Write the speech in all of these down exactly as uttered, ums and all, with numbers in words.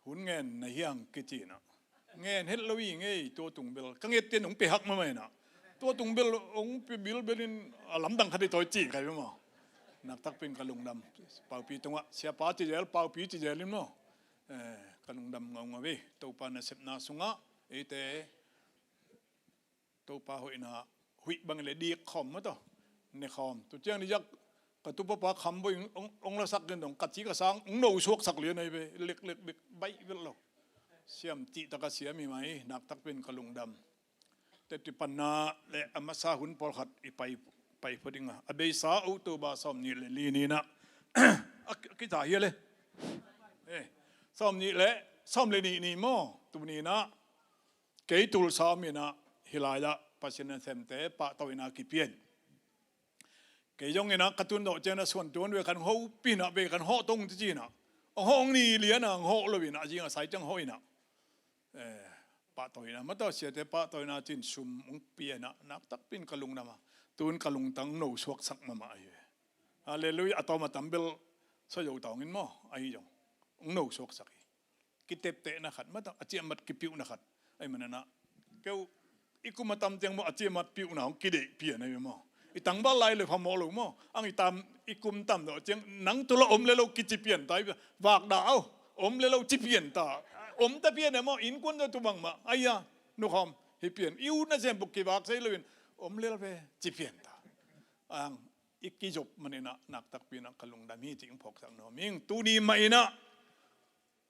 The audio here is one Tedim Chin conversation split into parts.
Hun ngen na hiang kici inah, ngen het lo hi ngei. Tua tung bel ka nget ten hong pe hak mahmah inah, tua tung bel hong pe bilbel in a lamdang khat hi tawi ci kai maw. Naktakpi in ka lungdam. Paupi tungah siapa ci zel, paupi ci zel in maw. Eh, ka lungdam ngaungau hi. Topa nasepna sungah eite Topa hoihna huih bang le dik khawm maw taw, ne khawm. Tu ciang ni jak ka tupapa kham boi hong, hong lasak ken dong ka ci ka sang hong no suaksak lian ahi ve. Lek lek lek baih vel lo. Siam cih taka siam hi mai, naktakpi in ka lungdam. Teti panna le a masa hun pawlkhat i pai, pai phot ding a, a beisa October sawm nih le li ni inah a ki, kita hi a le. Eh, sawm nih le, sawm le nih ni maw, tu ni inah kei Tulsa om inah hih lai-ah Pasian nasemte pahtawina kipian. Kei zong inah ka tun dawh ciang inah suan tuan ve kan hopih inah ve kan hawh tong ci ci inah, hong hawh hong ni lian a hong hawh lo inah a zing a sai ciang hawh inah, eh, pahtawina maw taw, siate pahtawina cin sum hong pia inah naktakpi in ka lungdam a. Tun ka lungtang no suaksak mahmah ahi ve. Halleluiah. A tawm a tam bel sa zo tawng in maw, ahi zong hong no suaksak hi. Kiteptehna khat maw taw, a ciahmat kipiuhna khat. Ahi maninah keu i kum a tam ciang maw a ciahmat piuhna hong kideih pian ahi maw. I tangval lai le phamawh lo maw. Ang i tam, i kum tam dawh ciang nang tu la om le lo kici pian ta hi. Vakdah au, om le lo ci pian ta. Om ta pian e maw, innkuan dawh tu bangmah ahi a, nukhawm hi pian. I ut nasem buk kivak sei lo in om lel ve ci pian ta. Ang i kizop maninah naktakpi inah ka lungdam hi cih hong phawksak nuam ing. Tuni mah inah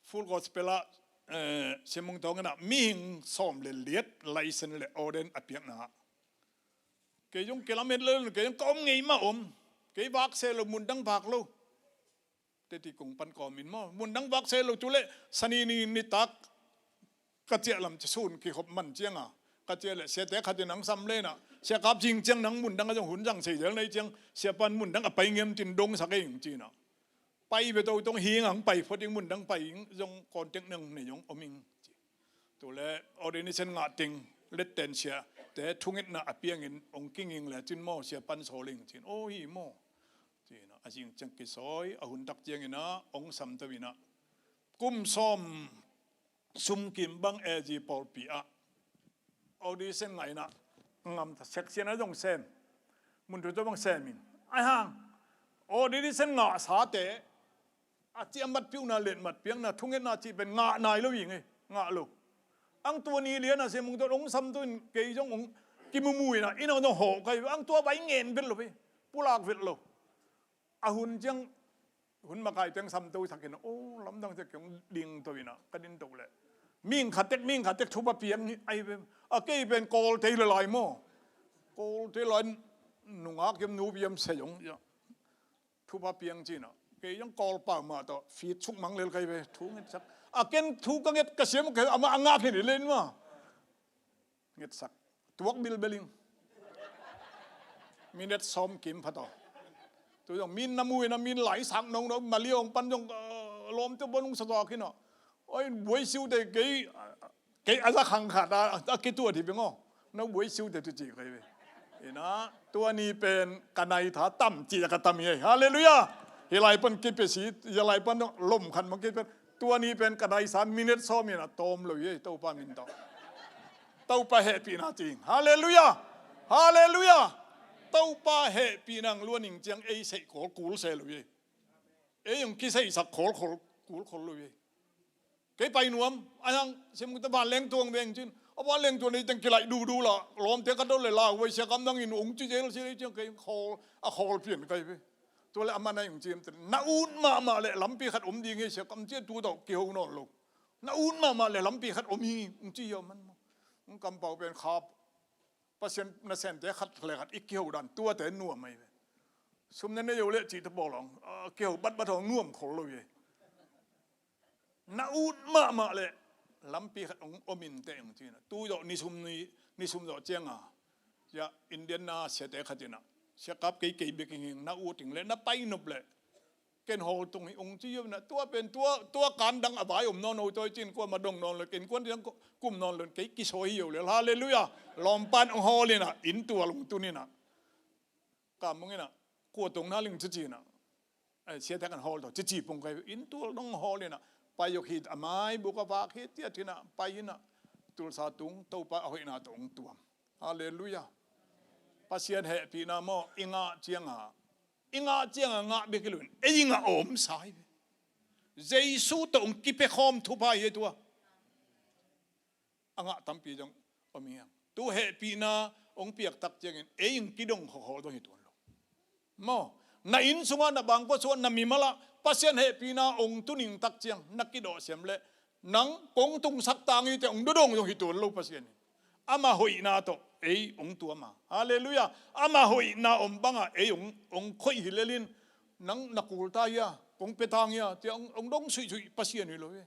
Full Gospel ah, eh, Sia Mung Thawng inah mihing sawm le liat license le ordain a piakna ah kei zong kilamet lo, kei zong ka om ngei mah om. Kei vak se lo, mundang vak lo. Teti kong pan kawm in maw, mundang vak se lo. Tu le Sani ni nitak ka ciah lam ci sun kikhop man ciang a, ka ciah le siate khat in ang sam le inah, Sia Kap, zing ciang nang mundang a zong hun zang sei zel na hi ciang, Siapa in mundang a pai ngiam cin dongsak ei hong ci inah. Pai ve to tong hing ang pai phot ing, mundang pai ing zong contact nang nei zong om ing ci. Tu le ordination ngah teng letten siate thungetna a piangin hong kinging le cin maw, Siapa in sawl ing cin. Aw hi maw. Ci inah a zing ciang kisawi, a hun tak ciang inah hong sam to inah kum sawm sumkim bang A G pawlpi ah audition ngah inah ngamta section a zong sem, mun tu tu bang sem in. Ahi hang audition ngah sate a ciahmat piuhna, letmat piakna, thungetna cih pen ngah nai lo hi ngei, ngah lo. Ang tua ni lian a Sia Mung Thawng hong sam tu in kei zong hong kimumu inah, inn ah zong hawh kai ve. Ang tua vai ngen vet lo ve, pulak vet lo. A hun ciang, hun makai teng sam to sak inah, aw, lamdang ciang kei hong ding to inah ka din to le mihing khat tek, mihing khat tek thupha piang hi ahi ve. A kei pen Kawlte le lai maw, Kawlte lai nungak hiam nu hiam se zong thupha piang ci inah kei zong Kawlpau mah tawh fit suk mang lel kai ve, thu ngetsak. A ken thu ka nget ka siam uh kei amah a ngak hi ni len maw. Ngetsak. Tuak bilbel ing. Minute sawm kim pha taw. Tu zong min na mu inah min lai sak nong no, Mali hong pan zong, eh, lawmte bawh nung sa tuak inah. Oi, buai siute kei, kei a za khang khat a, a kituat hi beng aw. No buai siute tu ci kai ve. Inah tua ni pen ka nai tha tam ci a ka tam hi ei. Halleluiah. Hih lai pan kipia si, hih lai pan lom khat mah kipia. Tua ni pen ka daisa minute sawm inah tawm lo hi ei, Topa min tawh. Topa hehpihna cing. Halleluiah. Halleluiah. Topa hehpihna ang luan ing ciang ei seih khawl kul se lo hi ei. Ei ang kiseihsak khawl khawl kul khawl lo hi ei. Kei pai nuam, ahi hang Sia Mung Thawng vanleng tuang veng cin. A vanleng tuang nei teng kilaih duhduh la, lawmte ka dot le la, uai Sia Kam nang in ong ci zel sia lei ciang kei khawl, a khawl pian kai ve. Tua le a man a ong ciam ten, na ut mahmah le lampi khat om ding hi Sia Kam ci a, tu tawh kiho nawn lo. Na ut mahmah le lampi khat om hi ong ci hi a man maw. Ong kampau pen khap. Pasian nasemte khat le khat i kiho dan tuate nuam ahi ve. Sum na nei zo le cih ta bawlawng, a, kiho batbat hawng nuam khol lo hi. Na ut mahmah le lampi khat ong om in teh ong ci inah. Tu zawh ni sum ni, ni sum zawh cianga, ya, Indian na siate khat inah, Sia Kap, kei kei bek ing hing, na ut ing le na pai nop le ken hawl tung hi ong ci hi inah. Tua pen tua, tua kan dang a vai om nawn lo tawi cin, kuamah dong nawn lo, ken kuan dang kum nawn lo, kei kisawi hi o le. Halleluiah. Lawmpan ong hawl inah, inn tual ong tun inah. Kam ong inah, kua tong na ling cici inah. Ai, siate kan hawl tawh cici pong kai, inn tual dong hawl inah. Pai uk hi, a maibuk a vak hi, tia thinah pai inah, tulsa tung Topa a hoihna tawh hong tuam. Halleluiah. Pasian hehpihna maw, i ngah cianga, i ngah cianga ngah bek hi loin ei i ngah a omsa hi ve. Jesu tawh hong kipia khawm thupha hi tua. A ngah tampi zong om hi hang. Tu hehpihna hong piak tak ciangin ei hong kidong khawkhaw zong hi tuan lo. Maw, na inn sungah, na bangkua sungah, na mimalah Pasian hehpihna hong tuning tak ciang na kidawh siam leh nang kong tungsak tang hi, tia hong dodong zong hi tuan lo Pasian in. Ama hoihna tawh ei hong tuam a. Halleluiah. Ama hoihna om banga ei hong, hong khoih hi lelin, nang na kulta hia, kong pia tang hia, tia hong, hong dong suihsuih Pasian hi lo hi.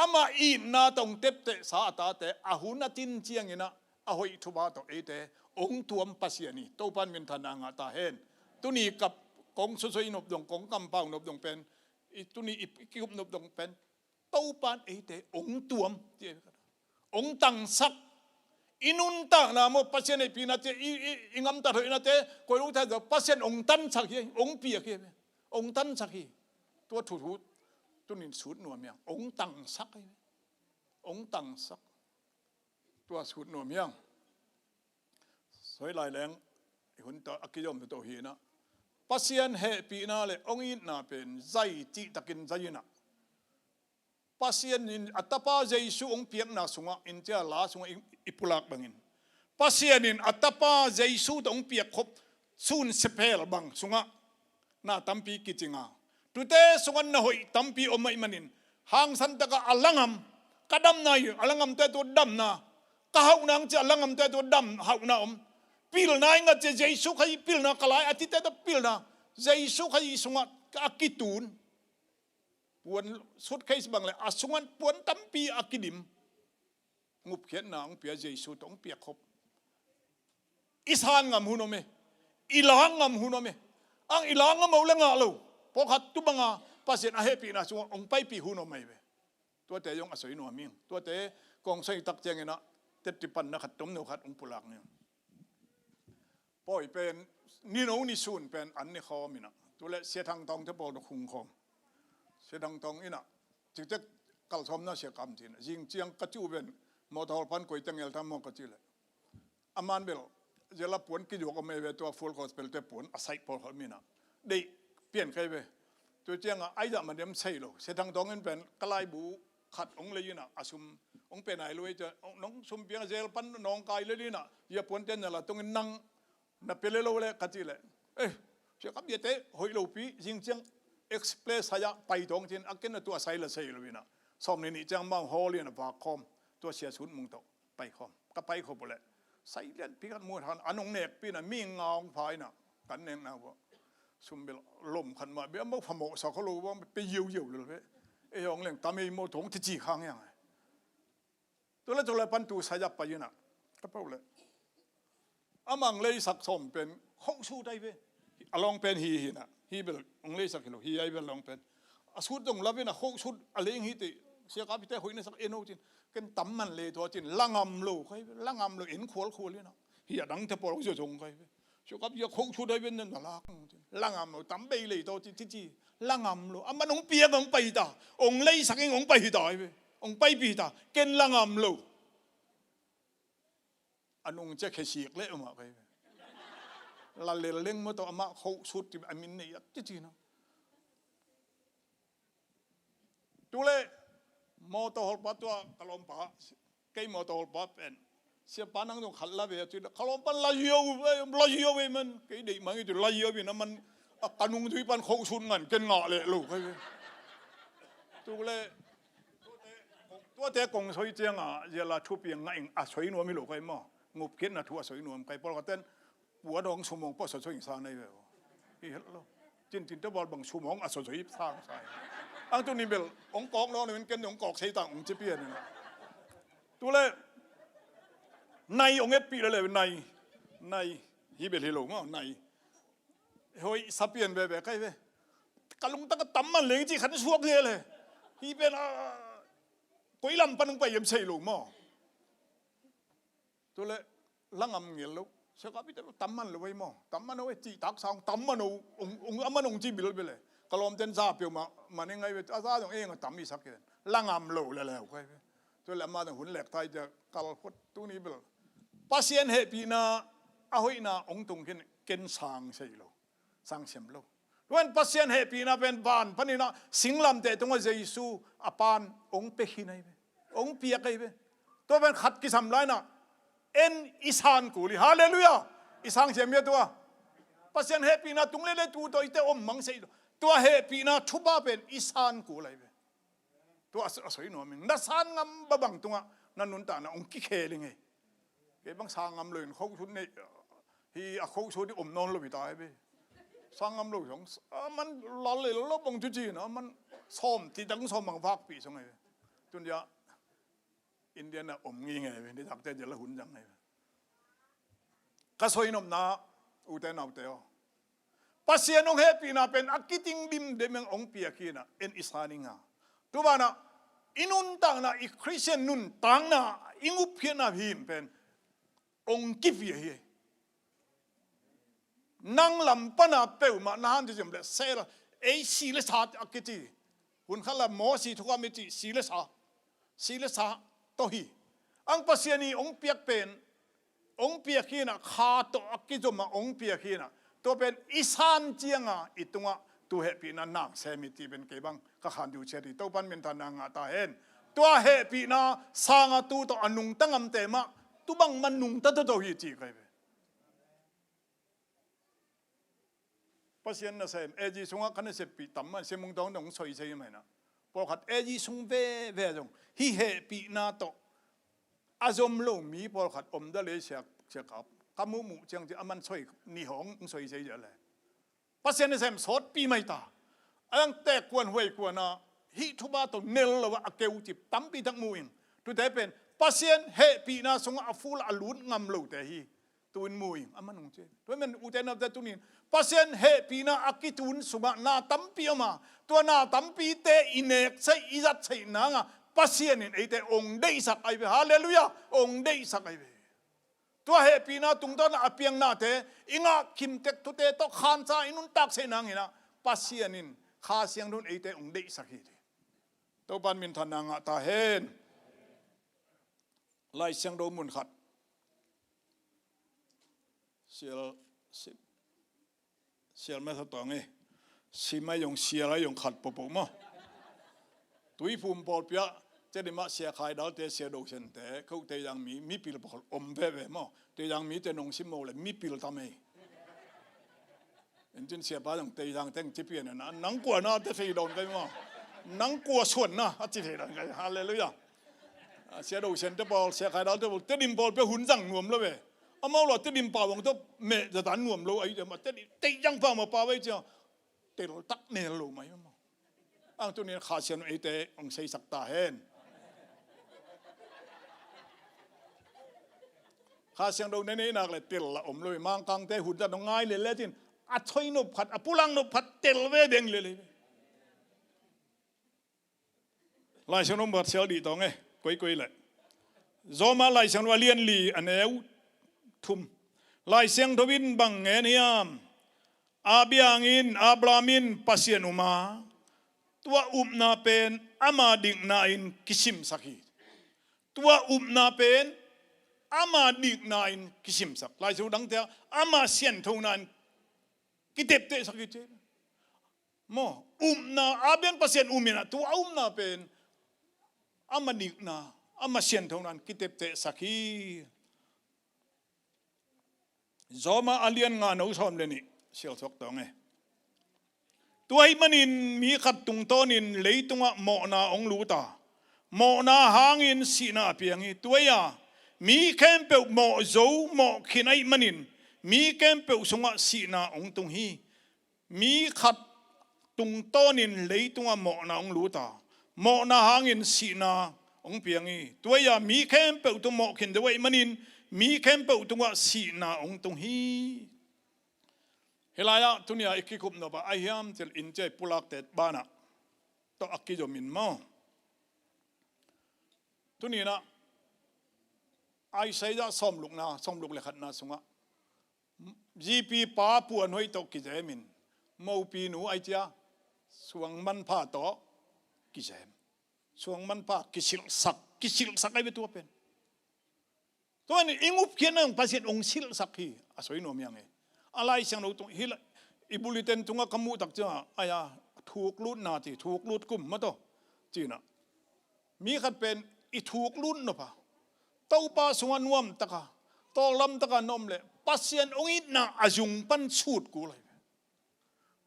Ama itna tawh hong teptehsa a tate a hun a tin cianginah a hoih thupha tawh eite hong tuam Pasian hi. Topan minthanna ngah ta hen. Tuni kap kong sosoi nop dong, kong kampau nop dong pen, i tuni i kikup nop dong pen, Topan eite hong tuam, hong tangsak. I nuntakna maw, Pasian hehpihna te, i, i, i ngamtat hoihnate, koi lo thei zaw, Pasian hong tansak hi, hong piak hi, hong tansak hi. Tua thu, thu tunin sut nuam hiang, hong tangsak hi. Hong tangsak. Tua sut nuam hiang. Soi lai leng, i hun tawh a kizom to hinah, Pasian hehpihna le hong itna pen zai cihtakin zai inah, Pasian in a Tapa Jesu hong piakna sungah, in cia la sungah i, i pulak bangin, Pasian in a Tapa Jesu tawh hong piak khop sun siaphel bang sungah na tampi kicing a, tute sungah na hoih tampi om ahih manin, hangsan takah a langam, ka damna hi, a langamte tua damna, ka hauhna hong cia a langamte tua dam hauhna om, pilna hi ngat cia Jesu Khazih pilna, ka lai a tite tua pilna, Jesu Khazih sungah a kitun. Puan, suitcase bang le a sungah puan tampi a kidim. Ngupkhiatna hong pia, Jesu tawh hong piak khop. I san ngam hun om e. I lak ngam hun om e. Ang i lak ngam uh le ngah lo. Pawlkhat tu banga Pasian a hehpihna sungah hong paipih hun om ahi ve. Tuate zong a soi nuam ing. Tuate kong soi tak cianginah tettipanna khat tomno khat hong pulak ning. Pawi pen, nino nisun pen an ne khawm inah, tu le Sia Thang Tawng te pawl tawh hong khawm. Sia Thang Tawng inah, cikcek kalsawmna sia kam cinah, zing ciang ka cu ven, mawtaw hol pan koi tengel tham maw ka ci leh, a man bel, zia la puan kizuak om ei ve, tua Full Gospel te puan a saih pawlkhat minah deih pian kai ve. Tu ciangah aizah man diam sei lo. Sia Thang Tawng in pen ka laibu khat hong lei inah, a sum hong pia nai lo ei cia, nong sum piang a zel pan nawngkai lel inah, zia puante na la tungin nang na pia le lo le ka cih leh, eh, sia ka biate hoih lopi, zing ciang express hai-ah pai tawng cin, a ken a tua sai la sei lo inah, sawm ni nih ciang mau hawl inah vak khawm, tua Sia Sut Mung tawh pai khawm. Ka pai khawm uh leh sai lianpi khat mu than, a nong nekpi inah mi nga hong pha inah, kan nekna uh ah sum bel lom khat mah bia mau phamawh sa kho lo uh ah, pe ziauziau lel ve. Ei hong leng tam ei maw thong ti ci khang hiang. Tu le tu le pan tu sai-ah pai inah, ka pau le, a mang leisak sawm pen khohsut ai ve. A lawng pen hi hinah, hi bel hong leisak hi lo, hi ai bel lawng pen. A sut dong lap inah khohsut a leng hi teh, sia ka pite hoih na sak eno cin. Ken tam man le tua cin, la ngam lo kai ve, la ngam lo, en khualkhual inah. Hi a dangte pawl zong kai ve. Sia ka pite khohsut ai ve, na lak cin. La ngam lo, tam bei lei tawh ci, ci, ci. La ngam lo. A man hong piak hong pai ta. Hong leisak ing hong pai hi ta ai ve. Hong paipi hi ta. Ken la ngam lo. A nung cia khesik leh amah kai ve. La lel leng maw tawh amah khohsut ti a min nei a ti ci na. Tu le mawtaw hawlpa tua ka lawmpa, kei mawtaw hawlpa pen, siapa nang zong khat la ve a ci le, ka lawmpa la ziau ve, la ziau ve man, kei deih mang i ci la ziau ve na man, a ka nung tui pan khohsut ngan ken ngah leh lo kai ve. Tu le tuate kong soi ciangah zia la thupi a ngah ing a soi nuam hi lo kai maw? Ngupkhiatna thu a soi nuam kai, pawlkhatten puan hong sumawng pawh sosoi sang nei ve. Hi het lo. Cintin tawh bal bang sumawng a sosoi sang sai. Ang tuni bel hong kawk nawn in ken hong kawk sei tang hong ci pian in. Tu le nai hong etpih le le nai. Nai. Hi bel hi lo maw nai. Hoi sa pian veve kai ve. Ka lungtang a tam man leng ci khat suak le le. Hi pen a koi lam pan hong pai hiam sei lo maw? Tu le la ngam ngel lo. Sia ka pite lo tam man lo ei maw? Tam man lo ei, cihtak sang tam man lo, ong, ong, a man ong ci bilbel e. Ka lawmten za peuhmah man i ngai ve, a za zong eng a tam i sak in. La ngam lo leleu kai ve. Tua leh amah zong hun lek thai cia kal phot tuni bel. Pasian hehpihna a hoihna hong tung khin ken sang sei lo. Sang siam lo. Tua in Pasian hehpihna pen van panin ah singlamteh tungah Jesu a pan hong pia khin ahi ve. Hong piak ahi ve. Tua pen khat kisam lai-in ah en i san kul hi. Halleluiah. I sang siam hi a tua. Pasian hehpihna tung lele tu tawh i te om mang sei. Tua hehpihna thupha pen i san kul ahi ve. Tua a soi nuam ing. Na san ngam babang tungah na nuntakna hong kikhel ing ei. Kei bang sang ngam lo in khosut nei hi a, khosut i om nawn lo hi ta hi ve. Sang ngam lo zong a man lal le lo bang cu ci na a man sawm ti dang sawm bang vakpih song hi ve. Tun dia India na om ngi nge ve, ni takte dia la hun zang nge ve. Ka soi nopna ute naute aw. Pasian hong hehpihna pen a kiting dimdem in hong piak hi na en i san ing a. Tu banah i nuntakna, i Khristian nuntakna, i ngupkhiatna him pen hong kipia hi. Nang lam pana peuhmah na han ciam le sel ei si le sa a kici. Hun khat la Mosi thukam i ci si le sa. Si le sa tawh hi. Ang Pasian i hong piak pen hong piak hi na, kha tawh a kizom a hong piak hi na. Tua pen i san cianga i tungah tu hehpihna nang sem hi ti pen kei bang ka khan diu ciat hi. Topan minthanna ngah ta hen. Tua hehpihna sanga tu tawh a nungta ngamte mah tu bang man nungta tawh hi ci kai ve. Pasian nasem A G sungah ka naseppih tam mah, Siamung Tawng dong soisei mah hi na. Pawlkhat A G sung veve zong hih hehpihna tawh a zom lo mi pawlkhat om da le siak siak a ka muhmuh ciang ci a man soi ni hong soisei zia le. Pasian nasem sawtpi mai ta. A dang tek kuan huai kuan a hih thupha tawh nel lo a keu ci tampi tak mu ing. Tute pen Pasian hehpihna sungah a ful a lut ngam lote hi. Tuin mu ing a man hong ci. Tua men ute naute tunin Pasian hehpihna a kitun sungah na tampi om a, tua na tampite i nek saih i zat saih nanga Pasian in eite hong deihsak ahi ve. Halleluiah. Hong deihsak ahi ve. Tua hehpihna tungtawn a piangnate i ngah khimtek thute tawh khansa i nuntak saih nangin ah Pasian in Kha Siangtho in eite hong deihsak hi. Topan minthanna ngah ta hen. Lai Siangtho mun khat. Sial, si, sial masa tawng e. Sim ai zong sial ai zong khat pohpoh maw. Tuiphum pawlpi ah Tedim ah Sia Khai Dal te, Sia Do Sian te, ko Teizang mi, mipil pawl om veve maw. Teizang mite nong sim maw le mipil tam ei. Intin siapa zong Teizang teng ci pian na, nang kua na te thei dawn kai maw. Nang kua suan na a ci thei dawn kai. Halleluiah. A, Sia Do Sian te pawl, Sia Khai Dal te pawl, Tedim pawl pia hun zang nuam lo ve. Amau lo Tedim pau ang tawh meh zatan nuam lo ai, Tedim, Teizang pau ma pau ai cia. Tel tak mel lo mai maw. Ang tunin Kha Siangtho eite hong seisak ta hen. Kha Siangtho ne nei nak le tel la om lo i Mangkangte hun zat hong ngai lele tin a choi nop khat, a pulang nop khat tel ve beng lele. Lai Siangtho mun khat sial dih tawng e, koikoi le. Zawma Lai Siangtho a lian li a neu thum. Lai Siangtho in bang ngen hiam? A biangin Abraham in Pasian um a, tua upna pen ama dikna in kisimsak hi. Tua upna pen ama dikna in kisimsak. Lai Siangtho dangte ah ama sianthona in kiteptehsak hi ci. Maw, upna, a bian Pasian um in ah, tua upna pen ama dikna, ama sianthona in kiteptehsak hi. Zawma a lian nga no sawm le nih, sialsuak tawng e. Tua ahih manin mi khat tungtawnin leitungah mawhna hong lut a, mawhna hangin sihna a piang hi. Tua hi a, mi khempeuh mawh zo, mawh khin ahih manin mi khempeuh sungah sihna hong tung hi. Mi khat tungtawnin leitungah mawhna hong lut a, mawhna hangin sihna hong piang hi. Tua hi a, mi khempeuh tung mawh khin zo ahih manin mi khempeuh tungah sihna hong tung hi. Hih lai-ah tuni-ah i kikhupnop ah a hiam cil in cia i pulakte banah tawh a kizom in maw. Tuni-in ah Isaiah sawmlukna, sawmluk le khatna sungah Zipi pa puan hoih tawh kizemin, mopi nu ai cia, Suang manpha tawh kizem. Suang manpha kisilhsak, kisilhsak ahi ve tua pen. Tua in i ngupkhiatna zong Pasian hong silhsak hi, a soi nuam hi hang e. A Lai Siangtho tung, hi la, i bulletin tungah ka muh tak ciangah, aia, thuklutna ci, thuklut kum mah tawh, cinah. Mi khat pen i thuklut nop a, Topa sungah nuamtaka, tawllamtaka na om leh, Pasian hong itna a zung pan sut kul ahi ve.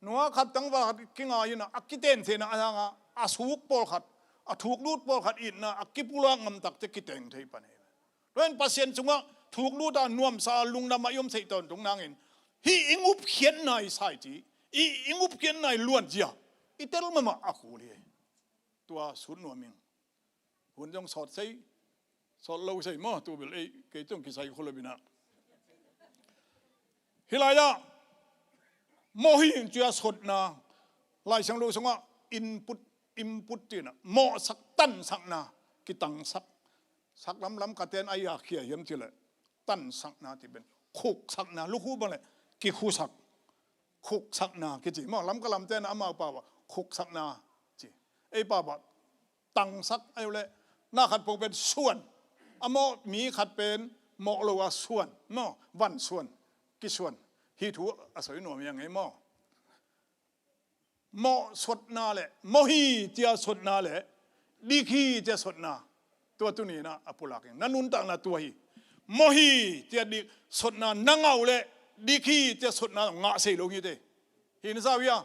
Nua khat tangval khat kingai inah a kiten theihna a hanga a suk pawlkhat, a thuklut pawlkhat itna a kipulak ngam takte kiteng thei pan hi. Tua in Pasian sungah thuklut a nuamsa lungdam a i om sei tawntung nangin hih i ngupkhiatna i saici, i, i ngupkhiatna i luanzia i tel mahmah a kul hi. Tua sut nuam ing. Hun zong sawt sei, sawt lo sei maw, tu bel ei, kei zong kisai khua lo inah. Hih lai-ah mawh hi in cia sotna, Lai Siangtho sungah input, input cinah mawhsak, tansakna, kitangsak. Sak lamlam ka ten a ia khia hiam cileh tansakna ci pen khuksakna, lukhu bang le kikhusak, khuksakna kici maw. Lamka lamte na amau pau ah khuksakna ci. Ei pau ah tangsak ahi uh leh na khat pong pen suan. A mawh mi khat pen mawh lo a suan maw, van suan, kisuan. Hih thu a soi nuam hi hang ei maw. Mawh sotna le mawh hi cia sotna le dik hi cia sotna, tua tuninah a pulak ing. Na nuntakna tua hi. Mawh hi cia dik sotna na ngah uh le dik hi cia sotna ngah sei lo hi te. Hi na sau hia?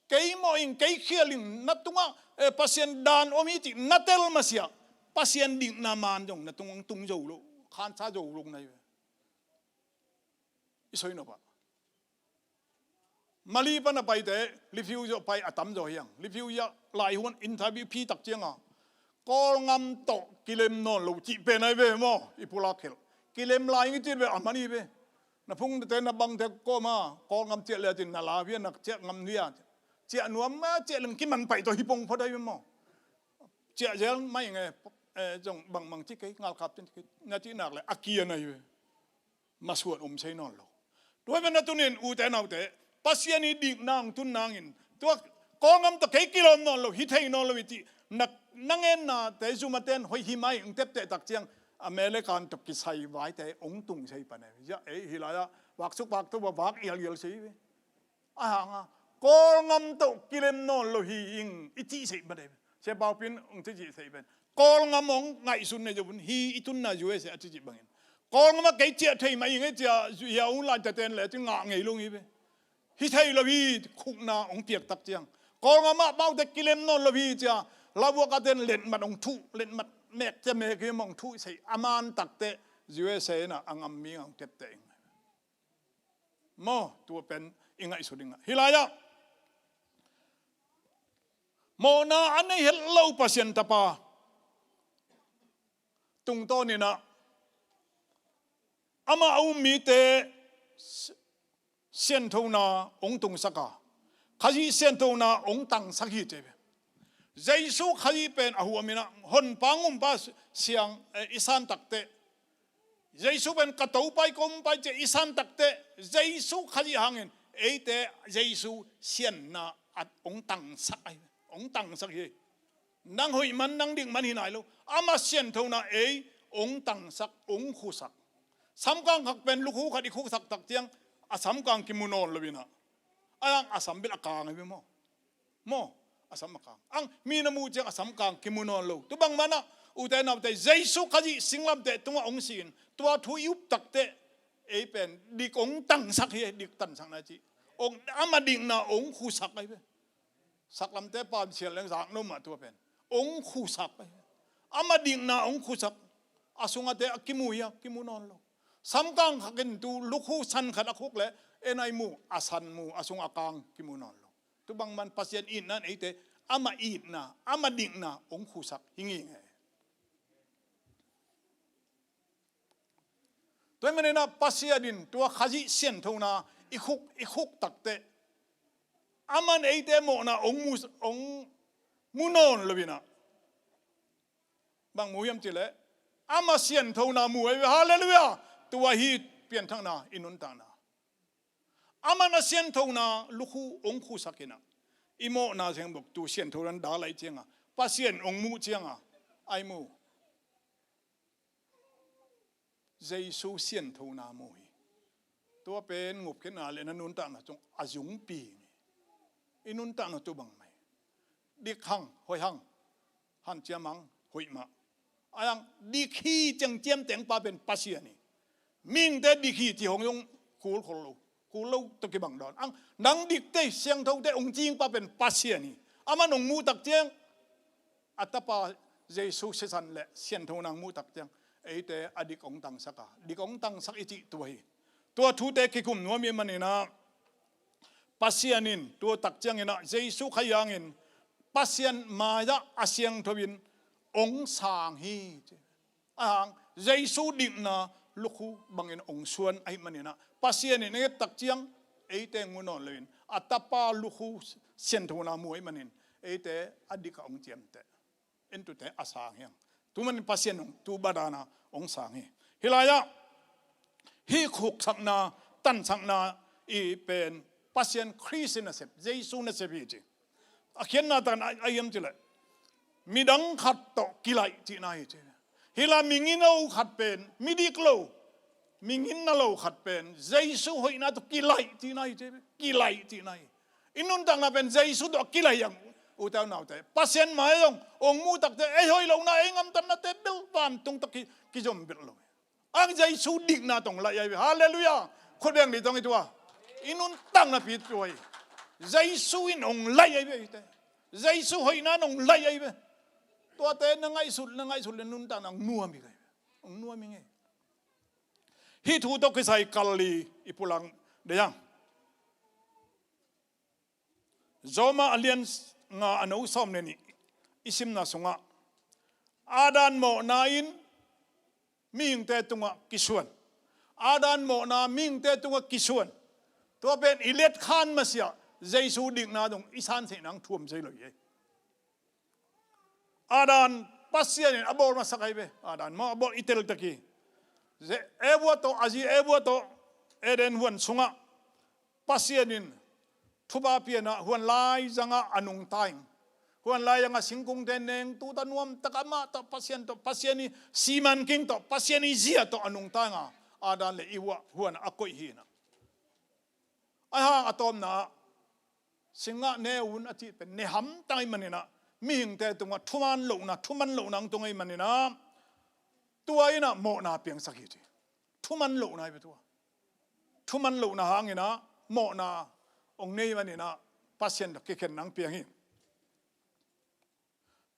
Kei mawh ing, kei khial ing, na tungah, eh, Pasian dan om hi cih na tel masiah Pasian dikna man zong na tung, tung zo lo, khansa zo lo na hi ve. I soi nop ah Mali pan a paite refugee pai a tamzaw hi hang. Refugee ah lai huan interview phi tak cianga Kawlngam tawh kilem nawn lo cih pen ahi ve maw. I pulak khelh kilem lai ngi cit ve a man hi ve. Na phungte na bangte kawma Kawlngam ciah le cin na la hia, na ciah ngam hia, ciah nuam ma ciah leng kiman paih tawh hi pong phot ahi ve maw. Ciah zel mai nge, eh, zong bangmang ci kei, ngalkap cin ci kei na cih nak le a kian ahi ve. Masuan om sei nawn lo. Tua hi pen a tunin ute naute, Pasian i dikna hong tun nangin tua Kawlngam tawh kei kilawm nawn lo, hi thei nawn lo i cih na, na ngennate zumate in hoih hi mai hong tepteh tak ciang American tawh kisai vaite hong tung sei pan e. Zia ei hi lai-ah vaksuk vakto va vak ialial sei ve. A hanga Kawlngam tawh kilem nawn lo hi ing i cih sei pan e. Sia Paupin hong ci cih sei pen Kawlngam hong ngaihsun nei zopun hi i tunna U S A a cicih bangin Kawlngam ah kei ciah thei mah ing ei cia hia un lai taten le ci ngah ngei lo hi ve. Hi thei lo hi khukna hong piak tak ciang Kawlngam ah baute kilem nawn lo hi cia lauhuak a ten letmat hong thuh, letmat mek cia mek hi mah hong thuh sei a man takte U S A inah a ngam mi ngah hong tepteh ing. Maw, tua pen i ngaihsut dingah hi lai-ah mawhna a nei het lo Pasian tapa tungtawninah amah a um mite sianthona hong tungsak a, Khazih sianthona hong tangsak hi te ve. Jesu Khazih pen a huaminah honpa ngumpa siang, eh, i san takteh Jesu pen ka Topa i kawmpa i ciah i san takteh Jesu Khazih hangin eite Jesu sianna at hong tangsak ahi, hong tangsak hi. Nang hoih man nang dik man hi nai lo. Amah sianthona ei hong tangsak, hong khusak. Samkang khak pen lukhu khat i khusak tak ciang a samkang kimu nawn lo inah a yang a sam bel a kang ahi ve maw. Maw, a sam a kang. Ang mi na muh ciang a sam kang kimu nawn lo. Tu bang manah ute naute Jesu Khazih singlamteh tungah hong sin tua thu i up takteh ei pen dik hong tangsak hi, dik tansakna cih. Hong, amah dikna hong khusak ahi ve. Saklamte pamsial leng zak no mah tua pen hong khusak ahi ve. Amah dikna hong khusak. A sungate a kimu hia, kimu nawn lo. Samkang khakin tu lukhu san khat a khuk leh en ai mu, a san mu, a sung a kang kimu nawn lo. Tu bang man Pasian itna in eite amah itna, amah dikna hong khusak hi ngei ngei. Tua hi maninah Pasian in tua Khazih sianthona i khuk, i khuk takteh aman eite mawhna hong mu, hong mu nawn lo inah bang mu hiam cileh amah sianthona mu ahi ve. Halleluiah. Tua hi pianthakna i nuntakna. Aman a sianthona lukhu hong khusak inah I mawhna seng buk tu sianthona da laih cianga Pasian hong muh cianga ai mu. Jesu sianthona mu hi. Tua pen ngupkhiatna le na nuntakna cung a zungpi hi. I nuntakna tu bang mai. Dik hang, hoih hang, hanciam hang, hoih mah. Ai ang dik hi ciang ciamteng pa pen Pasian hi. Mihingte dik hi ci hong zong kul khol lo. Kul lo tawh kibang dawn. Ang nang dikte siangthote hong cing pa pen Pasian hi. Aman hong muh tak ciang a tapa Jesu sisan le sianthona hong muh tak ciang eite a dik hong tangsak a, dik hong tangsak i cih tua hi. Tua thute kikum nuam i maninah Pasian in tua tak cianginah Jesu khaihangin Pasian mai-ah a siangtho in hong sang hi. Ahang Jesu dikna lukhu bangin hong suan ahi maninah Pasian in a nget tak ciang eite ngun nawn loin a tapa lukhu sianthona mu ahi manin eite a dikah hong ciamteh. Entute a sang hiang. Tu manin Pasian hong tu badana hong sang hi. Hilaiah hih khuksakna, tansakna i pen Pasian Khrist in a sep, Jesu in a sep hi ci. A khiatna tan a hiam cileh midang khat tawh kilaih cihna hi ci. Hila mingino khat pen midik lo, minginna lo khat pen Jesu hoihna tawh kilaih cihna hi ci. Kilaih cihna hi. I nuntakna pen Jesu tawh a kilaih ang. Ute naute Pasian mai zong hong muh takte ei hoih lohna ei ngamtatnate bel vantung tawh ki, kizom bel lo. Ang Jesu dikna tawh hong laih ahi ve. Halleluiah. Khut beng dih tawng i tua i nuntakna pi tua hi. Jesu in hong laih ahi ve. Jesu hoihna in hong laih ahi ve. Tuate na ngaihsut na ngaihsut le nuntakna hong nuam hi. Hong nuam hi ngei. Hih thu tawh kisai kal li i pulang dei ang. Roma a lian nga a no sawm le nih i simna sungah Adam mawhna in mihingte tungah kisuan. Adam mawhna mihingte tungah kisuan. Tua pen i letkhan masiah Jesu dikna dong i sanseih nang thuam sei lo hi. Adam Pasian in a bawl masak ahi ve. Adam maw a bawl i teltek hi. Eva tawh a zi Eva tawh Eden huan sungah Pasian in thupha pianah huan laizangah a nungta ing. Huan laizangah singkungte neng tuta nuamtak amah tawh Pasian tawh Pasian i siman king tawh Pasian i zia tawh a nungta inga Adam le Eva huan a koih hinah. Aihang a tawpna ah singah ne un a cih pen ne hamtang ahi maninah mihingte tungah thuman lohna thuman lohna ang tung ahi maninah tua inah mawhna piangsak hi ci. Thuman lohna ahi tua thuman lohna hanginah mawhna hong nei maninah Pasian tawh kikhen nang piang hi.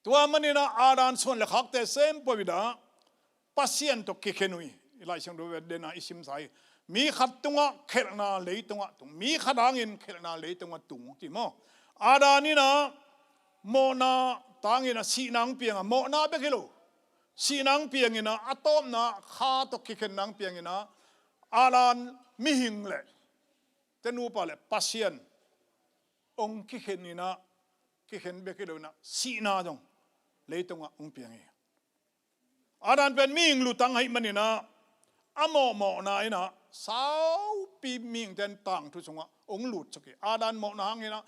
Tua maninah Adam suan le khakte sem pawh i dah Pasian tawh kikhen uh hi. I Lai Siangtho ve dena i simsa hi. Mi khat tungah khelhna leitungah tung, mi khat hangin khelhna leitungah tung ti maw? Adam inah mawhna tanginah sihna ang pianga mawhna bek hi lo. Sihna ang pianginah a tawpna kha tawh kikhenna ang pianginah Adam mihing le tenupa le Pasian hong kikhen inah kikhen bek hi lo inah sihna zong leitungah hong piang hi. Adam pen mihing lutang ahi maninah a mawhmawhna inah saupi mihingte in tangthu sungah hong lutsuk hi. Adam mawhna hanginah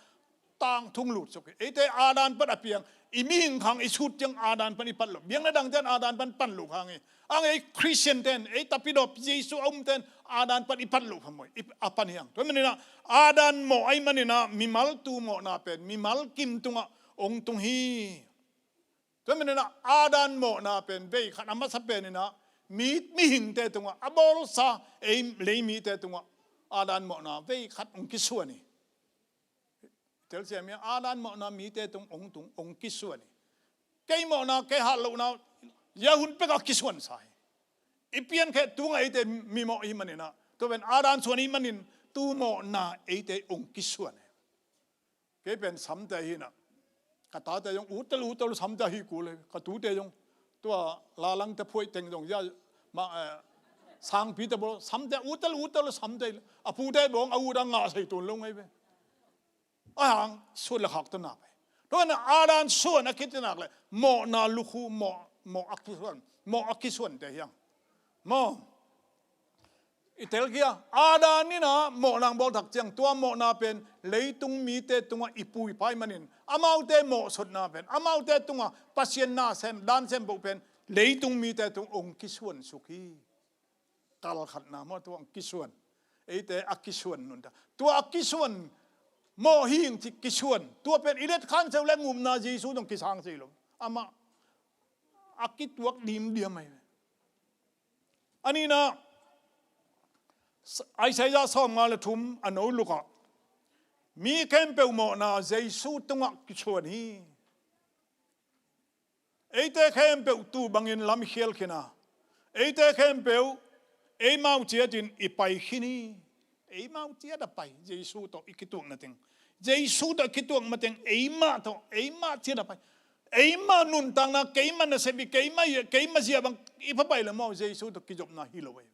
tangthu hong lutsuk hi. Eite Adam pan a piang i mihing khang i sut ciang Adam pan i pat lo. Biakna dangte in Adam pan pan lo khang hi. Ang ei Khristiante in ei tapidawp Jesu a umte in Adam pan i pat lo phamawh a pan hiang. Tua maninah Adam mawh ahi maninah mimal tu mawhna pen mimal kim tungah hong tung hi. Tua maninah Adam mawhna pen vei khat a masa peninah mi mihingte tungah a bawlsa ei leimite tungah Adam mawhna vei khat hong kisuan hi. Telsiam hi. Adam mawhna mite tung hong tung hong kisuan hi. Kei mawhna kei hat lohna yahun pekah kisuansa hi. I piankhe tungah eite mimawh ahi maninah tua pen Adam suan ahi manin tu mawhna eite hong kisuan hi. Kei pen samte hinah ka tate zong utel utel samte hi kul hi. Ka tute zong tua lalangte phuaih teng zong ya ma sangpite bawl samte utel utel samte a pute bawng a ut a ngah sei tun lo ngai ve. Ahang suan le khak tawh nak hi. Tuan Adam suan a kitinak le mawhna lukhu mawh mawh a kisuan mawh a kisuante hiang maw? I telkhia, Adam in ah mawhna hong bawl thak ciang, tua mawhna pen leitung mite tungah i pu i pa ahih manin, amaute mawhsutna pen, amaute tungah Pasian na sem, dan sem bawh pen leitung mite tung hong kisuansuk hi. Kal khatna maw, tua hong kisuan. Eite a kisuan nuntak. Tua a kisuan mawh hi ing ci kisuan. Tua pen i letkhan seu le ngumna Jesu tawh kisang sei lo. Amah a kituak dimdiam ahi. A nihna, Isaiah sawmnga le thum a noluk ah, mi khempeuh mawhna Jesu tungah kisuan hi. Eite khempeuh tuu bangin lamkhial khin a, eite khempeuh eimau ciatin i pai khin hi. Eimau ciat a pai, Jesu tawh i kituakna teng. Jesu tawh i kituak mateng, eimah tawh, eimah ciat a pai. Eimah nuntakna, keimah nasep hi, keimah, keimah zia bang i pha pai le maw, Jesu tawh kizopna hi lo ei.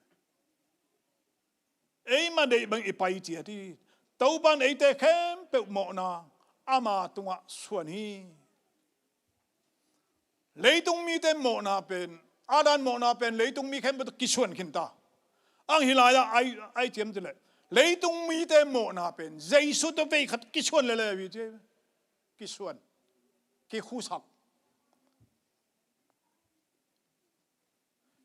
Eimah deih bang i pai ciat hi. Topan eite khempeuh mawhna ama tungah suan hi. Leitung mite mawhna pen, Adam mawhna pen leitung mi khempeuh tawh kisuan khin ta. Ang hi lai-ah ai, ai ciam ci leh, leitung mite mawhna pen Jesu tawh vei khat kisuan lele hi ci. Kisuan, kikhusak.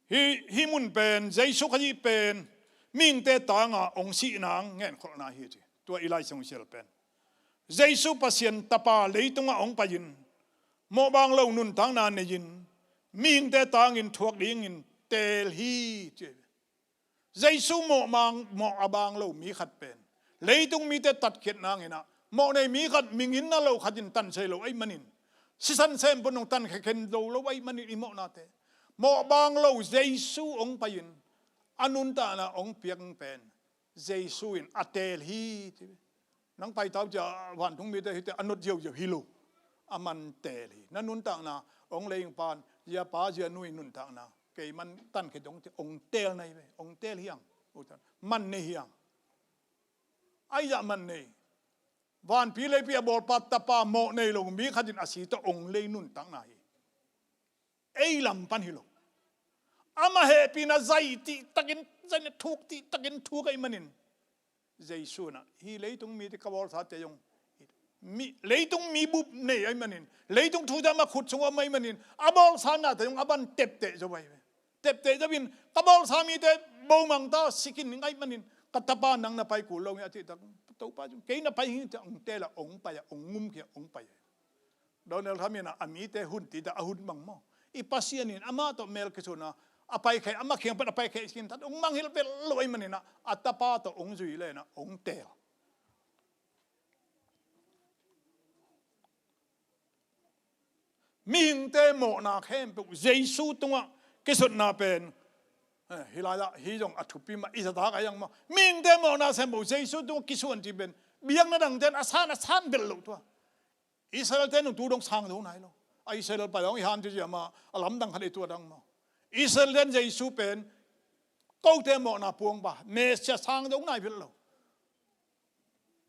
Hih, hih mun pen, Jesu Khazih pen mihingte tangah hong sihna hong ngenkholhna hi ci. Tua i Lai Siangtho sial pen, Jesu Pasian Tapa leitungah hong pai-in, mawhbaang lo nuntakna nei-in, mihingte tangin thuak dingin teel hi ci. Jesu mawh mang, mawh a baang lo mi khat pen leitung mite tatkhiat nangin ah, mawh nei mi khat, mingin na lo khatin tan sei lo ahih manin, sisan sem pun hong tankhia khin zo lo ahih manin, i mawhnate mawh baang lo Jesu hong pai-in, a nuntakna hong piak pen Jesu in a teel hi ci. Nang paita uh cia, vantung mite hite a nut ziauziau hi lo. A man teel hi. Na nuntakna hong lei ing pan, zia pa zia nu i nuntakna kei man tankhia dong ci, hong teel na hi ve, hong teel hi hang. Man nei hi hang. Ai zah man nei. Vanpi leipi a bawlpa Tapa mawh nei lo mi khatin a si tawh hong lei nuntakna hi. Ei lam pan hi lo. Amah hehpihna zai cih takin, zai na thuk cih takin thuk ahih manin, Jesu in ah, hih leitung mite ka bawlsate zong, mi, leitung mi bup nei ahih manin, leitung thu zah amah khut sungah om ahih manin, a bawlsa nate zong a ban tepteh zo ahi ve. Tepteh zo in, ka bawlsa mite bo mang ta, si khin ning ahih manin, ka Tapa nang na pai kul lo hi a cih tak, Topa zong, kei na pai hi ci a hong teel a, hong pai a, hong ngumkhia, hong pai a. Donald Trump in ah a mite hun cih tak a hun mang maw. I Pasian in amah tawh mel kisuan a, a paikhia, amah kiang pan a paikhia i sin tat, hong mangngilh vet lo ahih manin ah, a Tapa tawh hong zui leh in ah, hong teel. Mihingte mawhna khempeuh Jesu tungah kisutna pen, eh, hih lai-ah, hih zong a thupi mah, i zahtak ahi zong maw. Mihingte mawhna khempeuh Jesu tungah kisuan cih pen, biakna dangte'n a san, a san vet lo tua. Israel-te nung tu dong sang zo nai lo. A Israel pai dong i han ci zia mah, a lamdang khat i tuat dang maw. Israel-te'n Jesu pen, kote mawhna puang pa, Messiah sang zo nai vet lo.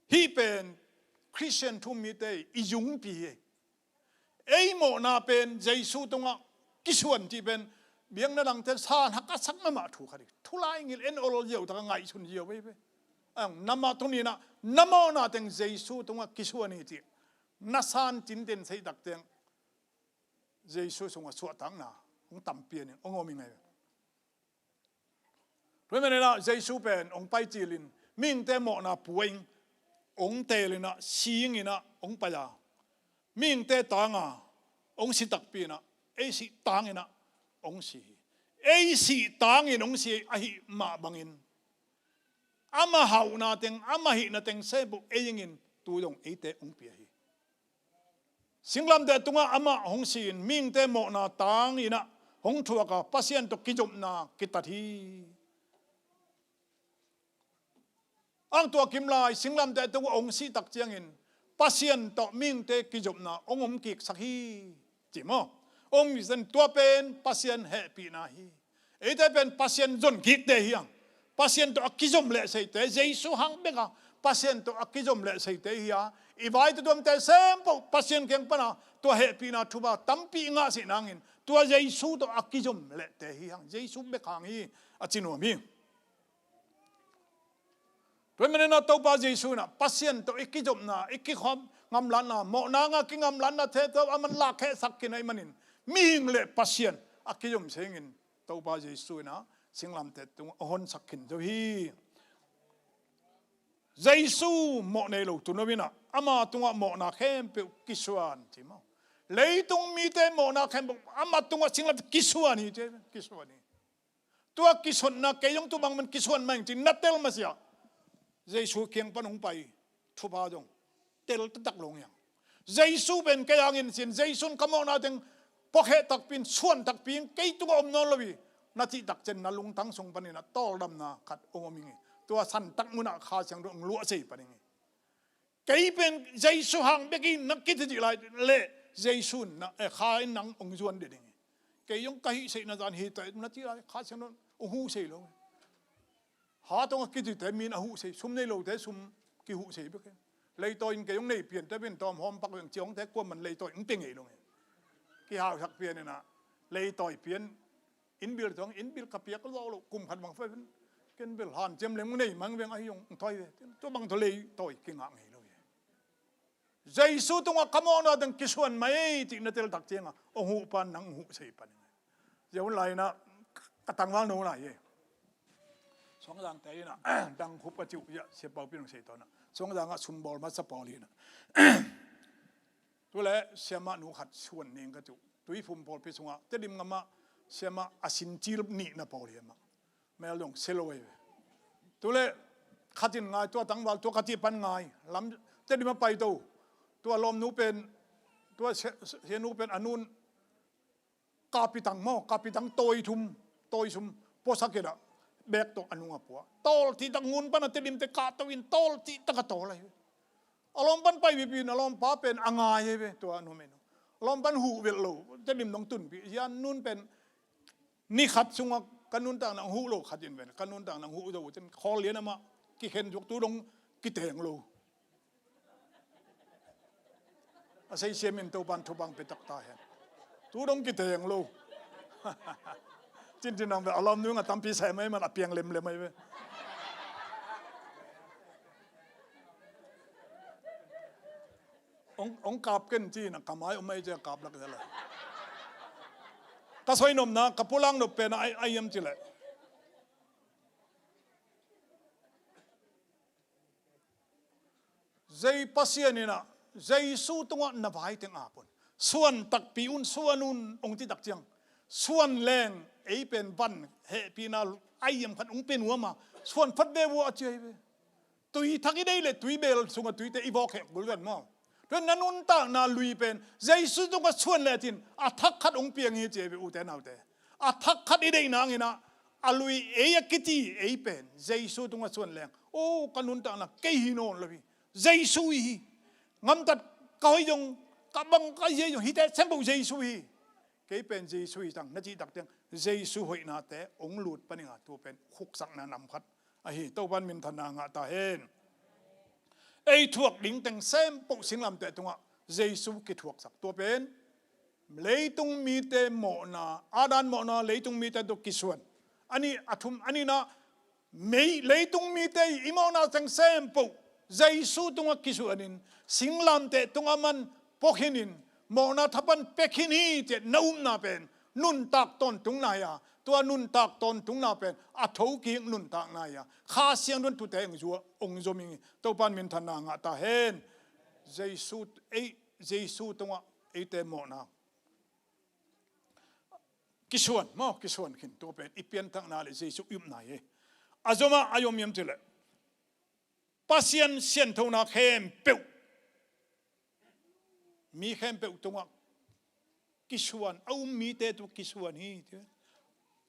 Hih pen Khristian thu-um mite i zungpi hi. Ei mawhna pen Jesu tungah kisuan cih pen, biakna dangte'n san hak a sak mahmah thu khat hi. Thu laingil en ol ziau tak a ngaihsun ziau veve. Ang, na mah tuni-in ah, na mawhna teng Jesu tungah kisuan hi cih na san tinten sei tak teng, Jesu sungah suahtakna hong tam pian in hong om hi ngai ve. Tua ahih manin ah Jesu pen hong pai cil in, mihingte mawhna pua in, hong teel in ah, si in ah hong pai a, mihingte tang a hong si takpi in ah, ei sih tang in ah hong si hi. Ei sih tang in hong si ahih mah bangin, ama hauhna teng, ama hihna teng sem peuh ei ing in, tu dong eite hong pia hi. Singlamteh tungah amah hong si in, mihingte mawhna tang in ah hong thuak a, Pasian tawh kizopna kitat hi. Ang, tua kim lai singlamteh tungah hong sih tak ciangin, Pasian tawh mihingte kizopna hong om kiksak hi, ci maw. Hong zen, tua pen Pasian hehpihna hi. Eite pen Pasian zon kikte hi hang. Pasian tawh a kizom leh seite, Jesu hang bek a Pasian tawh a kizom leh seite hi a, i vai tuamtuamte sem peuh Pasian kiang pan a tua hehpihna thupha tampi i ngah sih nangin, tua Jesu tawh a kizom lehte hi hang. Jesu bek hang hi, a ci nuam hi. Tua ahih manin ah Topa Jesu in ah Pasian tawh i kizopna, i kikhawm ngamlatna, mawhna ngah kingamlatna te tawh aman lahkhehsak khin ahih manin mihing le Pasian a kizom sengin Topa Jesu in ah singlamteh tungah a honsak khin zo hi. Jesu mawh nei lo tuuno in ah ama tungah mawhna khempeuh kisuan ci maw. Leitung mite mawhna khempeuh ama tungah singlamteh kisuan hi ci, kisuan hi. Tua kisonna kei zong tu bang man kisuan mah ing ci na tel masiah Jesu kiang pan hong pai thupha zong tel taktak lo ngiang. Jesu pen kei hangin sin, Jesu in ka mawhna teng puakheh takpi in, suan takpi in, kei tungah om nawn lo hi na cih takciang na lungtang sung panin ah tawldamna khat hong om ing hi. Tua santak munah Kha Siangtho hong luahsei pan ing hi. Kei pen Jesu hang bek hi na kicih lai leh Jesu in na, eh, Kha in nang hong zuan den ing hi. Kei zong ka hihseihna zan hi ta na cih lai Kha Siangtho hong huhsei lo hi. Ha tawng a kicite mi in a huhsei, sum nei lote sum kihuhsei bek hi. Leitawi in kei hong nei pian te pen tawm hawm pak veng ci hong te kuaman leitawi in pia ngei lo hi. Kihausak pian in ah leitawi pian inn bill tawh inn bill ka piak zawh loh kum khat bang fai pen ken bel hanciam leng nei mang veng ahi hong tawi ve. Tua bang tawh leitawi kingah ngei lo hi. Jesu tungah ka mawhna teng kisuan mai cih na tel takciang a hong huh pan nang hong huhsei pan hi. Zia hun lai in ah ka tangval no lai hi. Suangzang te in ah dang khup ka cih uh hi a, Sia Pau Pin hong sei tawn ah Suangzang ah sumbawl masa pawl hi in ah. Tu leh siamah nu khat suan ning ka cih uh. Tuiphum pawlpi sungah Tedim ngamah siamah a sincil nihna pawl hi a mah. Mel dong sia lo hi ve. Tu leh khat in ngai, tua tangval tua ka cih pan ngai. Lam Tedim a paito. Tua lawmnu pen, tua sia, sianu pen a nun kapitang maw, kapitang tawi thum, tawi sum puasak in ah bek tawh a nung a pua. Tawl cih tak ngun pan a Tedim te kahto in tawl cih tak a tawl ahi ve. A lawm pan pai pipi in a lawmpa pen a ngai ahi ve, tua a nuam ahi no. A lawm pan huh velh lo, Tedim dong tunpih. Zia nun pen ni khat sungah ka nuntakna hong huh lo khat in pen ka nuntakna hong huh zo uh cin khawl lian amah kikhen zuak tu dong kiteng lo. A seisiam in Topan thupha pia tak ta hen. Tu dong kiteng lo. Cintin ang ve a lawm nung a tampi sai mai man a piang lemlem mai ve. Ong, ong kap ken ci na ka mai om mai ci a kap lak zala. Ka soi nopna ka pulang nop pen a ai, ai am ci le. Zei Pasian in ah Jesu tungah na vai teng ap un. Suan takpi un, suan un ong ci takciang suan leng ei pen van hehpihna ai am khat ong pen uh a ma suan phat ve uh a ci ahi ve. Tui thak i deih le tui bel sungah tuite i vawkheh kul ven maw? Tua na nuntakna lui pen Jesu tungah suan le cin a thak khat hong piang hi ci hi ve ute naute. A thak khat i deih nangin ah a lui ei a kiti ei pen Jesu tungah suan leng, o ka nuntakna kei hi nawn lo hi. Jesu hi. Ngamtat ka hoih zong ka bang ka hi zong hite sempoh Jesu hi. Kei pen Jesu hi tang na cih takciang Jesu hoihnate hong lut paninga tua pen khuksakna nam khat ahi. Topan minthanna ngah ta hen. Ei thuak ding teng sempoh singlamteh tungah Jesu kithuaksak tua pen leitung mite mawhna, Adam mawhna leitung mite tawh kisuan. A nih a thum a nihna mei leitung mite i mawhna teng sempoh Jesu tungah kisuanin singlamteh tungah man puakhinin mawhna thapan pekhin hi ciah na upna pen nuntak tawntungna hi a, tua nuntak tawntungna pen a thokik nuntakna hi a, Kha Siangtho in tute hong zua hong zom hi. Topan minthanna ngah ta hen. Jesu ei, Jesu tungah eite mawhna kisuan maw, kisuan khin tua pen i pianthakna le Jesu i upna hi. A zomah a zom hiam cileh Pasian sianthona khempeuh mi khempeuh tungah kisuan, a um mite tu kisuan hi.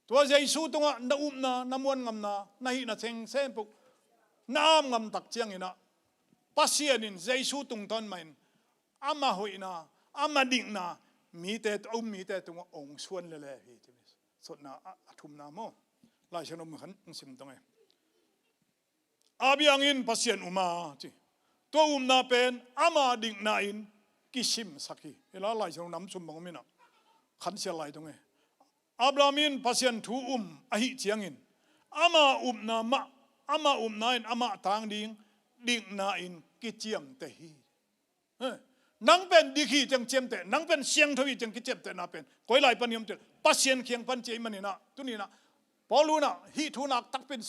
Tua Jesu tungah na upna, na muan ngamna, na hihna seng sempoh na ap ngam tak cianginah Pasian in Jesu tungtawn mahin ama hoihna, ama dikna mite, a um mite tungah hong suan lele hi. Sotna a, a thumna maw? Laisiangtho mun khan hong sim tong e. Abraham in Pasian um a ci. Tua upna pen ama dikna in kisimsak hi. Hila Laisiangtho nam sum bang om inah khansial lai tong e. Abraham in Pasian thu um ahih ciangin ama upna mah Amah upna in amah tang ding, dikna in kiciamteh hi. Eh, nang pen dik hi ciang ciamteh, nang pen siangtho hi ciang kiciamtehna pen koi lai pan hiam cih leh Pasian kiang pan ci ahih manin ah, tuni in ah Paul in ah hih thu nakpi takin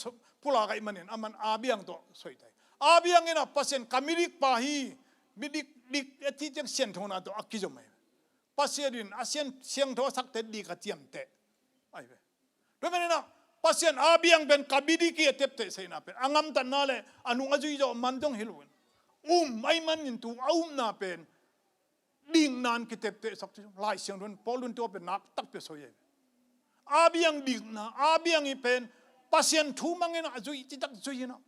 pulak ahih manin aman a biang tawh soi ta hi. A biang in ah Pasian ka midikpa hi, midik, dik a ci ciang sianthona tawh a kizom hi. Pasian in a sian, siangtho a sakte dik a ciamteh ahi ve. Tua manin ah Pasian a biang pen ka midik hi a tepteh sahna pen a gamtatna le a nung a zui zawh man zong hi lo in, um ahih manin tu a upna pen dikna in kiteptehsak ci. Lai Siangtho in Paul in tua pen nakpi takin soi hi. A biang dikna, a biang hi pen Pasian thu mang in ah zui, citak zui in ah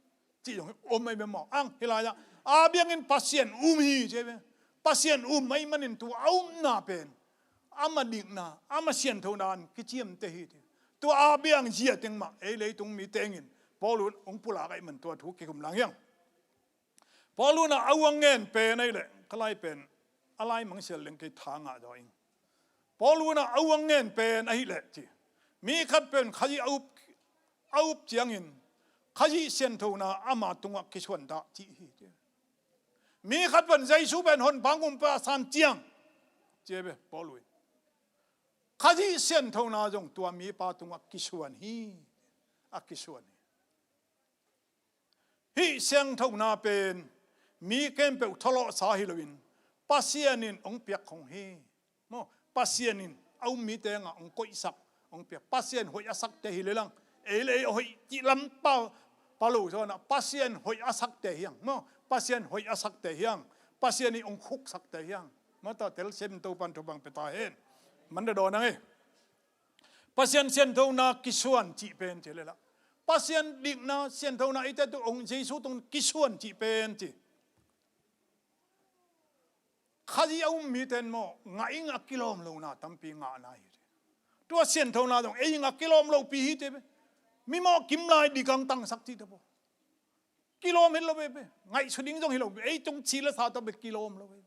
cih zong om ahi ve maw. Ang hih lai-ah a biang in Pasian um hi ci hi ve. Pasian um ahih manin tu a upna pen amah dikna, amah sianthona in kiciamteh hi ci. Tua a biang zia teng mah ei leitung mi tengin Paul in hong pulak ahih man tua thu kikum lang hi hang. Paul in ah a uang ngen pen ahih leh, ka lai pen a lai mangsial leng kei tha ngah zaw ing. Paul in ah a uang ngen pen ahih leh ci, mi khat pen Khazih a up, a up ciangin Khazih sianthona ama tungah kisuan dah cih hi ci. Mi khat pen Jesu pen honpa hong pia san ciang ci hi ve Paul in. Khazih sianthona zong tua mipa tungah kisuan hi, a kisuan hi. Hih siangthona pen mi khempeuh thawhlawhsa hi loin Pasian in hong piak khong hi. Maw, Pasian in a um mite ngah hong koihsak, hong piak. Pasian hoih a sakte hi lehang, ei le ei a hoih cih lam pa, pa lo zaw in ah Pasian hoih a sakte hi hang. Maw, Pasian hoih a sakte hi hang. Pasian in hong khuksakte hi hang. Mata telsiam Topa'n thupha pia ta hen. Man dah dawn ang e. Pasian sianthona kisuan cih pen ci leh lah, Pasian dikna sianthona eite tung, Jesu tung kisuan cih pen ci. Khazih a um mite in maw, ngah ing a kilawm lona tampi ngahna hi. Tua sianthona zong ei ing a kilawm lopi hi ci hi ve. Mi mawh kim lai dik ang tangsak cih tawh kilawm hi lo ve. Ngaihsut ding zong hi lo ve. Ei tung ci le sa tawh bek kilawm lo ve.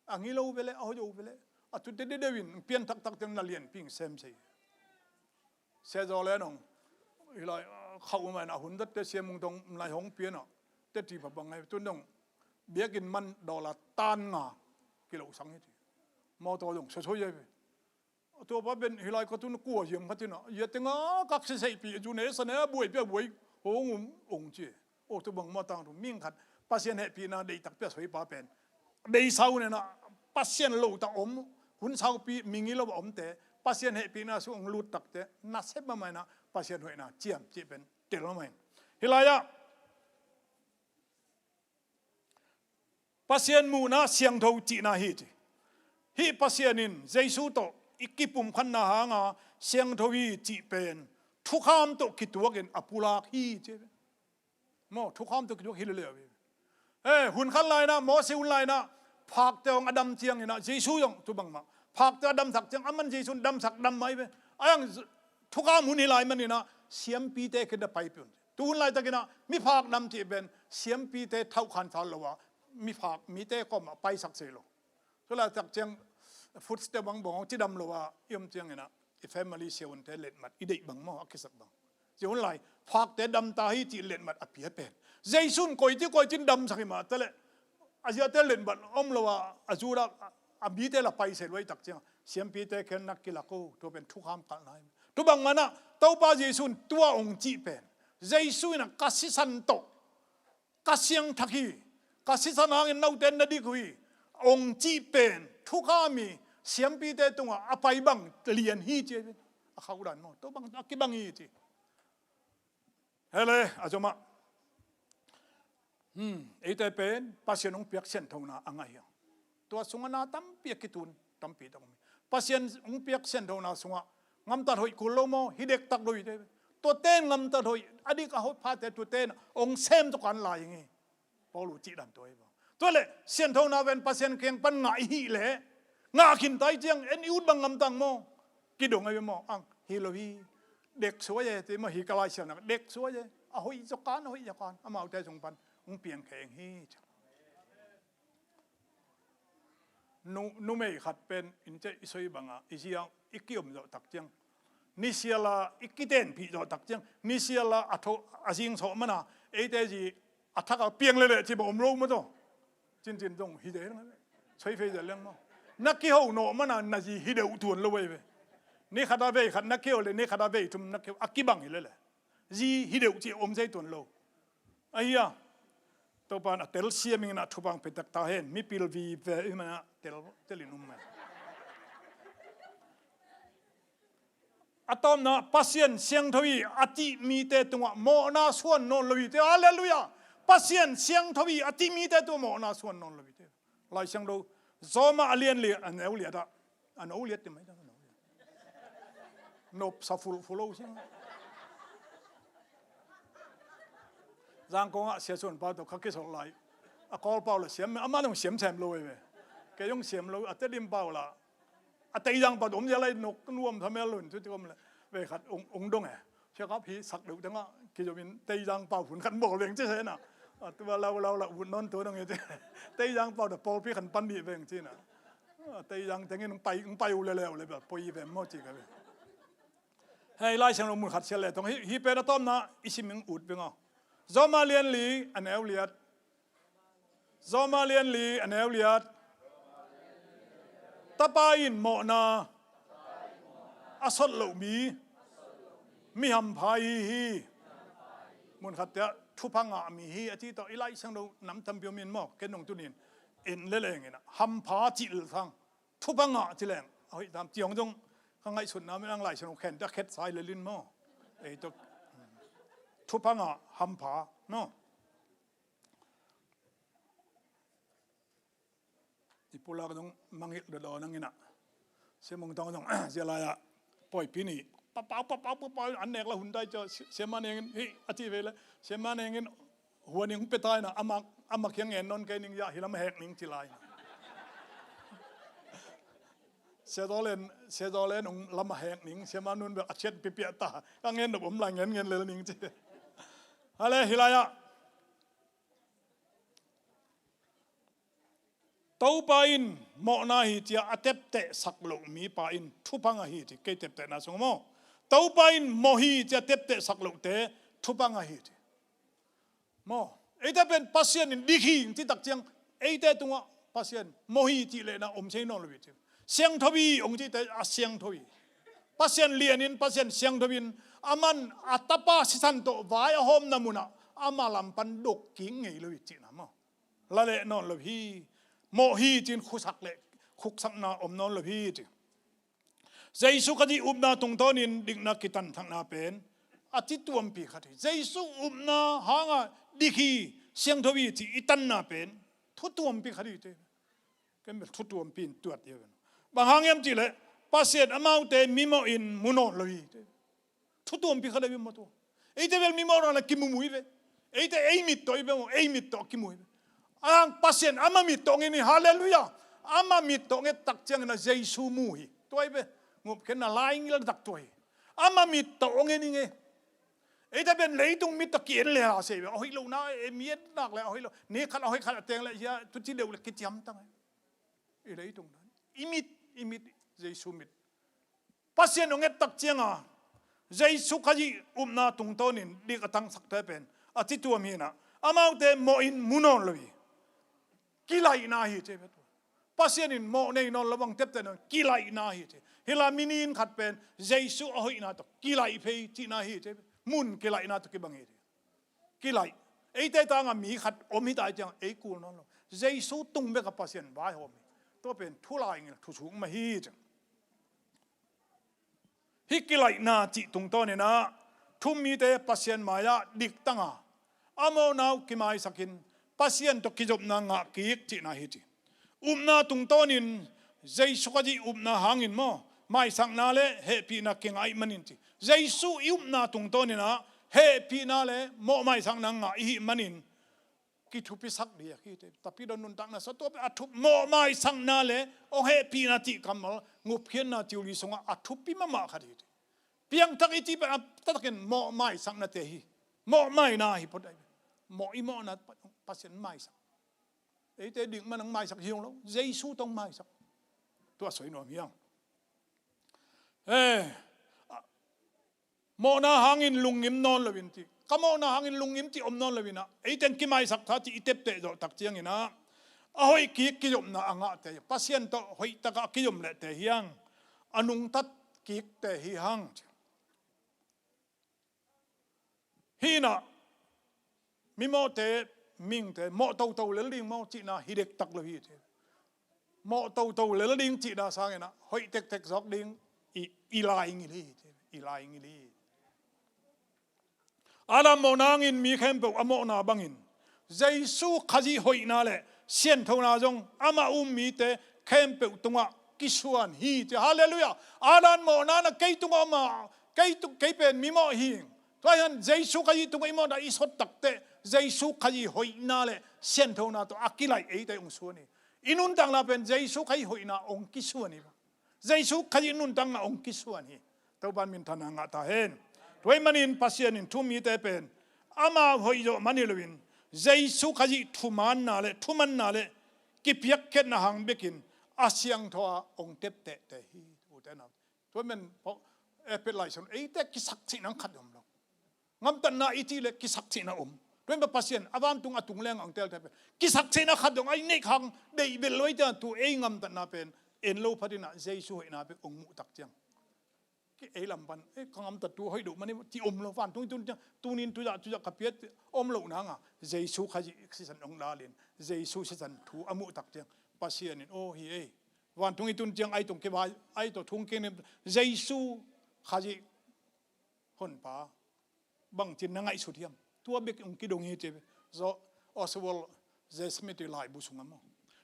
A ngi lo ve leh, a hoih lo ve leh, a tute deuhdeuh in pian taktak teng na lianpi ing sem sei. Sia zaw le nong hih lai khauh mah in a hun zatte siamung tong lai hong pian ah, teti pha bang ngai tun dong biakinn man dollar tan nga kilo sang hi ci. Mawtaw zong sosoi hi ve. Tua pa pen hih lai ka tun kua hiam khat in ah, ia teng a kak seseihpih a zune sane a buaipih a buai hong um ong ci. Aw, tua bang mah tangthu mihing khat Pasian hehpihna deihtak pia soi pa pen deihsau nena Pasian lo tak om, hun saupi mingi lo a omte Pasian hehpihna sung ong lut takte nasep mahmah in ah Pasian hoihna ciam cih pen tel mahmah in. Hih lai-ah Pasian muhna siangtho cihna hi ci. Hih Pasian in Jesu tawh i kipumkhatna hanga siangtho hi cih pen thukham tawh kituakin a pulak hi ci. Maw, thukham tawh kituak hi leleu hi. Eh, hun khat lainah, Moses hun lainah phakte hong a dam cianginah Jesu zong tu bangmah phakte a damsak ciang aman Jesu in damsak dam mah hi ve. A yang thukham hun hi lai maninah siampite khin a paipih un. Tu hun laitakinah miphak dam cih pen siampite thauhkhan sal lo a miphak mite kawmah paisak sei lo. Tua laitak ciang footstep bang bawng cidam lo a i om cianginah i family siaunte letmat i deih bang maw a kisak bang. Ci hun lai phakte damta hi cih letmat a pia pen Jesu in koici koicin damsak hi mah taleh a ziate letmat om lo a a zura a mite la paisei luaitak ciang siampite khen nak kilak o tua pen thukham kalhna hi. Tu bang manah Topa Jesu in tua ong cih pen Jesu inah ka sisan tawh ka siangthak hi, ka sisan hangin note na dik uh hi ong cih pen thukham hi. Siampite tungah a pai bang lian hi ci a khauhdan maw tua bang a kibang hi ci. Hele a zomah eite pen Pasian hong piak sianthona a ngaih hi. Tua sungah na tampi a kitun tampi tak om hi. Pasian hong piak sianthona sungah ngamtat hoih kul lo maw hi dektak lo hi. Tuate in ngamtat hoih a dik a hoih phate tuate in hong sem tuk an lai hi. Paul uh cih dan tua hi bang. Tua leh sianthona pen Pasian kiang pan ngah i hih leh ngah khin tai ciang en i ut bang ngamtang maw? Kidong ahi maw ang hi lo hi. Dek suai e ti maw hi ka lai sianak dek suai e. A hoih zokan a hoih zokan amaute sung pan hong piang kheng hi. Nu, numei khat pen in ceh i soi banga i zia i kiom zawh tak ciang Nisiala i kitenpih zawh tak ciang, nisiala a tho a zing sawh mana, eite zi a thak a piang leleh ci ba om lo maw taw. Cincin zong hi dei, soi fei zel leng maw. Na kiho nawh mana na zi hi deuh tuan lo ei ve. Ni khat a vei khat na kiho le ni khat a vei thum na kiho a kibang hi leleh. Zi hi deuh ci om sei tuan lo. Ahi a, Topan a tel siam ing in a thupang petak ta hen, mipil vive i mana tel, telin um mai. A tawpna, Pasian siangtho hi a cih mite tungah mawhna suan nawn lo hi te. Halleluiah. Pasian siangtho hi a cih mite tungah mawhna suan nawn lo hi te. Lai Siangtho, Zawma a lian li a neu liat ah, a no liat ti mai ta, a no liat. Nop sa fulh fulh lo siang. Zangkong ah Sia Suan Pau tawh kha kisawh lai. A Kawl pau la siam, amah zong siam sem lo ei ve. Kei zong siam lo, a Tedim pau la. A Teizang pau tawh om zia lai, nok nuam thamel lo in thu ti om le. Vei khat ung, ung dong e. Sia kap hi sak deuh tengah kizo in Teizang pau hun khan bawl veng ci se na. A tua lau lau la ut nawn tua dong e ci. Teizang pau tawh pawlpi khan pan dih veng ci na. A Teizang tengin ung pai, ung pai uh le leu le bel poi vem maw ci ka ve. Hei, Lai Siangtho mun khat sia le tong hi, hi pen a tawpna i sim ing ut veng aw. Zawma lian li a neu liat. Zawma lian li a neu liat. Tapa in mawhna a sot loh mi, mi hampha hi hi. Mun khat tiah thupha ngah mi hi a ci tawh i Lai Siangtho nam tampi om in maw, ken nong tunin en leleng in a hampha cih lel sang. Thupha ngah ci leng a hoih tam, ciang zong ka ngaihsutna min ang Lai Siangtho khen ta khet sai lelin maw. Ei tawh thupha ngah hampha maw. I pulak zong mangilh dawdaw nang in a. Sia Mung Tawng zong zia lai ah pawipi ni, papau, papau, papau, an nek la hun tai cia, Sia Ma Neng in, hi, a ci ve le, Sia Ma Neng in huan ing pia tai na, ama, ama kiang ngen nawn kei ning, ya hi lam hek ning ci lai. Sia Zaw Len, Sia Zaw Len ung lam a hek ning, Sia Ma Nun bek a ciat pipiah ta, ka ngen dop om lai ngen ngen lel ning ci. Hale, hi lai ah. Topa in mawhna hi cia a tepteh sak loh mipa in thupha ngah hi ci, kei teptehna sung maw. Topa in mawh hi cia tepteh sak lohte thupha ngah hi ci. Maw, eite pen Pasian in dik hi ci tak ciang, eite tungah Pasian mawh hi cih lehna om sei nawn lo hi ci. Siangtho hi ong cihte a siangtho hi. Pasian lian in, Pasian siangtho in, aman a tapa sisan tawh vai a hawmna munah ama lam pan dok kik ngei lo hi cihna maw. La leh nawn lo hi, mawh hi cin khusak le khuksakna om nawn lo hi ci. Jesu Khazih upna tungtawnin dikna kitanthakna pen a ci tuampi khat hi. Jesu upna hanga dik hi, siangtho hi ci i tanna pen thu tuampi khat hi te. Ken bel thu tuampi in tuat hi a ven. Bang hang hiam cihleh Pasian amaute mimawh in mu nawn lo hi te. Thu tuampi khat a bia maw tua. Eite bel mimawh rang la kimumui ve. Eite ei mit tawh i bia maw, ei mit tawh kimui ve. Ang Pasian ama mit tawh ngen hi, halleluiah. Ama mit tawh nget tak ciangin a Jesu mu hi. Tua i ve. Ngupkhenna lai ngil tak tua hi. Ama mit tawh ngen hi nge. Eite bel leitung mit tawh ki-en le la sei ve. A hoih lo na, e mi et nak le a hoih lo. Ni khat a hoih khat a teng le hia, tu ci deuh le kiciam tang. I leitung na. I mit, i mit, Jesu mit. Pasian hong et tak cianga Jesu Khazih upna tungtawnin dik a tangsakte pen a ci tuam hinah, amaute mawh in mu nawn lo hi. Kilaihna hi ci. Pasian in mawh nei nawn lo bang tepte nawn, kilaihna hi ci. Hila minin khat pen Jesu a hoihna tawh kilaih phei cihna hi ci. Mun kilaihna tawh kibang hi ci. Kilaih. Eite tanga mi khat om hi tai ciang ei kul nawn lo. Jesu tung beka Pasian vaihawm hi. Tua pen thu lai ngil thusuk mah hi ci. Hih kilaihna cih tungtawninah thu-um mite Pasian mai-ah diktanga a mawhna uh kimaisakin Pasian tawh kizopna ngah kik cihna hi ci. Upna tungtawnin Jesu Khazih upna hangin maw, maisakna le hehpihna kingah ih manin ci. Jesu i upna tungtawninah hehpihna le mawh maisakna ngah ihih manin kithupisak diak hi te. Tapi don nuntakna sa tua a thup mawh maisakna le hong hehpihna cih kammal ngupkhiatna ciuli sungah a thupi mahmah khat hi te. Piangthak i cih pen a taktakin mawh maisaknate hi. Mawh maina hi phot ahi. Mawh i mawhna Pasian maisak. Eite dik man ang maisak hi ung lo. Jesu tawh maisak. Tua soi nuam hi ang. Eh, a, Mawhna hangin lungngim nawn loin ti, ka mawhna hangin lungngim ti om nawn loin ah, eite in kimaisak tha ti i tepteh zawh tak ciangin ah, a hoih kik kizopna a ngahte, Pasian tawh hoih takah a kizom lehte hi hang, a nungtat kikte hi hang. Hi in ah, mimawhte, mihingte mawh toto lel ding maw cihna hi dektak lo hi. Mawh toto lel ding cihna sangin ah hoih tektek zawk ding i, i laingil hi. I laingil hi. Adam mawhna hangin mi khempeuh a mawhna bangin, Jesu Khazih hoihna le sianthona zong amah um mite khempeuh tungah kisuan hi ci. Halleluiah. Adam mawhna na kei tungah om a, kei, tu, kei pen mimawh hi. Tua hi hang Jesu Khazih tungah i mawhna i sot takteh, Jesu Khazih hoihna le sianthona tawh a kilaih eite hong suan hi. I nuntakna pen Jesu Khazih hoihna hong kisuan hi. Jesu Khazih nuntakna hong kisuan hi. Topa in minthanna ngah ta hen. Tua ahih manin Pasian in thu-um mite pen ama hoih zawh man hi loin, Jesu Khazih thumaanna le thumanna le kipiakkhiatna hang bekin a siangtho a hong teptehte hi. Ute nau, tua men, Efesa lai sun eite kisaksih nang khat om lo. Ngamtatna i cih leh kisaksihna om. Tua hi mah Pasian a vantung a tung leng ang telte pen kisaksihna khat dong a i neih khang deih bel lo i ciang tu ei ngamtatna pen en lo phatin ah Jesu hoihna bek hong muh tak ciang. Ki ei lam pan, "Eh, ka ngamtat tu hoih duh mani," ci om lo. Vantung i tun ciang, tunin tuzah, tuzah ka piat om lo nang a, Jesu Khazih sisan hong dalin, Jesu sisan thu a muh tak ciang Pasian in, "Aw hi ei, vantung i tun ciang ai tong kivai, ai tong thung keng nem, Jesu Khazih Honpa bangcin na ngaihsut hiam?" Tua bek hong kidong hi ci. Zo, Oswald J. Smith i laibu sungah maw,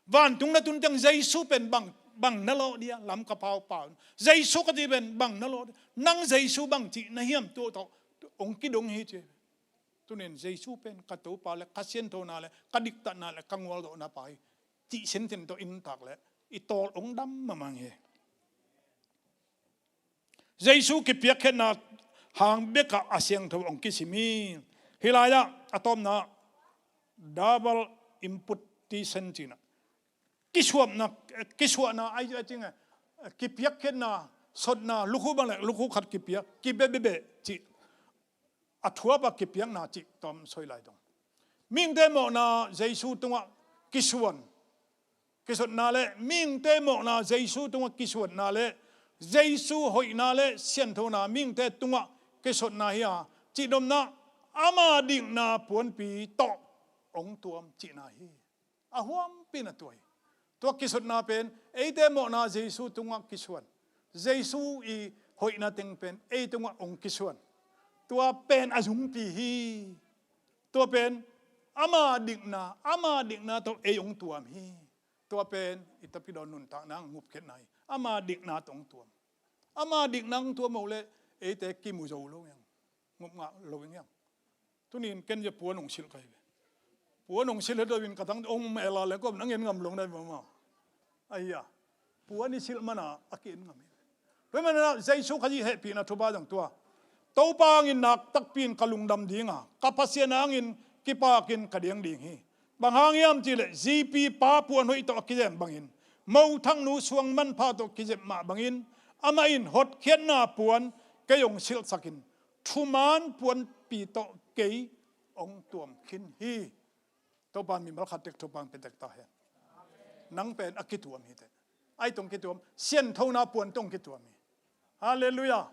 vantung na tun ciang Jesu pen bang, bang na lawh dia, lam ka pau pau. Jesu ka cih pen bang na lawh dia. Nang Jesu bang cih na hiam, tua tawh hong kidong hi ci. Tunin Jesu pen ka Topa le ka sianthona le ka diktatna le ka gualzawhna pa hi cih sinsin tawh i nuntak leh i tawl hong dam mahmah hi. Jesu kipiakkhiatna hang bekah a siangtho hong kisim hi. Hih lai-ah a tawpna double imputation cihna, kisuapna, kisuahna, ai, ai cih nge, kipiakkhiatna, sotna, lukhu bang le lukhu khat kipiak, kibebebe cih, a thuap a kipiakna cih tawm soi lai dong. Mihingte mawhna Jesu tungah kisuan, kisotna le mihingte mawhna Jesu tungah kisuanna le Jesu hoihna le sianthona mihingte tungah kisotna hi a, cih domna ama dikna puanpi tawh hong tuam cihna hi. A huampi na tua hi. Tua kisotna pen eite mawhna Jesu tungah kisuan, Jesu i hoihna teng pen ei tungah hong kisuan. Tua pen a zungpi hi. Tua pen ama dikna, ama dikna tawh ei hong tuam hi. Tua pen i tapidaw nuntakna ngupkhiatna hi. Ama dikna tawh hong tuam. Ama dikna hong tuam uh leh eite kimu zo lo hiang, ngup ngah lo hiang. Tunin ken zia puan hong silh ka hi ve. Puan hong silh het loin ka tang hong mela le kawm nang en ngam lo nai mama. Ahi a, puan i silh mana a ki-en ngam hi. Tua hi mana Jesu Khazih hehpihna thupha zang tua, Topa hangin nak takpi in ka lungdam dinga, ka Pasian hangin kipakin ka diang ding hi. Bang hang hiam cihleh zipi pa puan hoih tawh a kizem bangin, mothaknu suang manpha tawh kizep mah bangin, amah in hotkhiatna puan kei hong silhsakin, thumaan puanpi tawh kei hong tuam khin hi. Topa mimal khat tek thupha hong pia tek ta hen. Nang pen a kituam hi teh. Ai tong kituam, sianthona puan tong kituam hi. Halleluiah.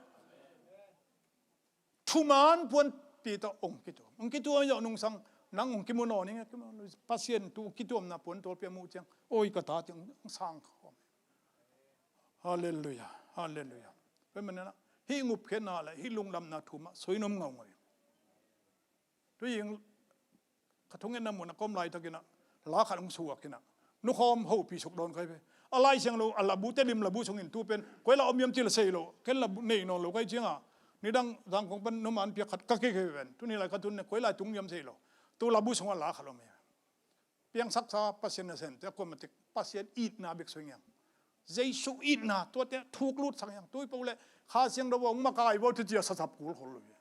Thumaan puanpi tawh hong kituam. Hong kituam zawh nungsang nang hong kimu nawn ing, kimu nawn lo. Pasian tu kituamna puan tawlpi a muh ciang, oi ka ta ciang sang khawm. Halleluiah. Halleluiah. Tua hi mana hih ngupkhiatna le hih lungdamna thu mah soi nuam ngaungau ing. Tuing ka thungetna munah ka om laitakin ah, la khat hong suak in ah, nukhawm hopih suk dawn ka hi ve. A Lai Siangtho a labu, Tedim labu sungin tu pen koi la om hiam cih la sei lo, ken labu nei nawn lo ka hi ciangin ah, nidang Zangkong pan numan piak khat ka kik hi ven. Tuni lai ka tun ne koi lai tung hiam sei lo. Tu labu sungah la khat om hi. Piangsaksa Pasian nasemte a kuamah tek Pasian itna bek soi ngiang. Jesu itna tuate thuk lutsak ngiang. Tui po le Kha Siangtho hong makai vo tu ci a sasap kul khol lo hi.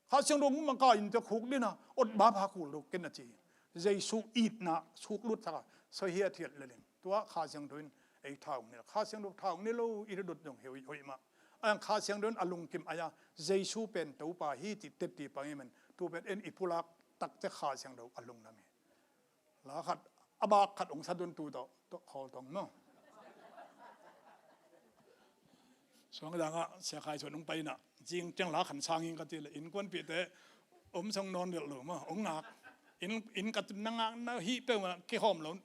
Kha Siangtho hong makai in te khuk dina ot bapha kul lo ken a ci. Jesu itna suk lutsak a soi hiathiat le leng. Tua Kha Siangtho in ei thaung ni, Kha Siangtho thaung ni lo i dot dong heuh hoih mah. Ang Kha Siangtho in a lungkim ai a, Jesu pen Topa hi cih teci pang hi man. Tu pen en i pulak takte Kha Siangtho a lungdam hi. La khat, a bak khat hong sa dun tu tawh, tawh khawl tong maw. Suang dang ah Sia Khai Suan hong pai na, zing ciang la khan sang hing ka ci le, innkuanpihte om song nawn velh lo maw, hong ngak. Inn, inn ka na ngak na hih peuh mah kihawm lo.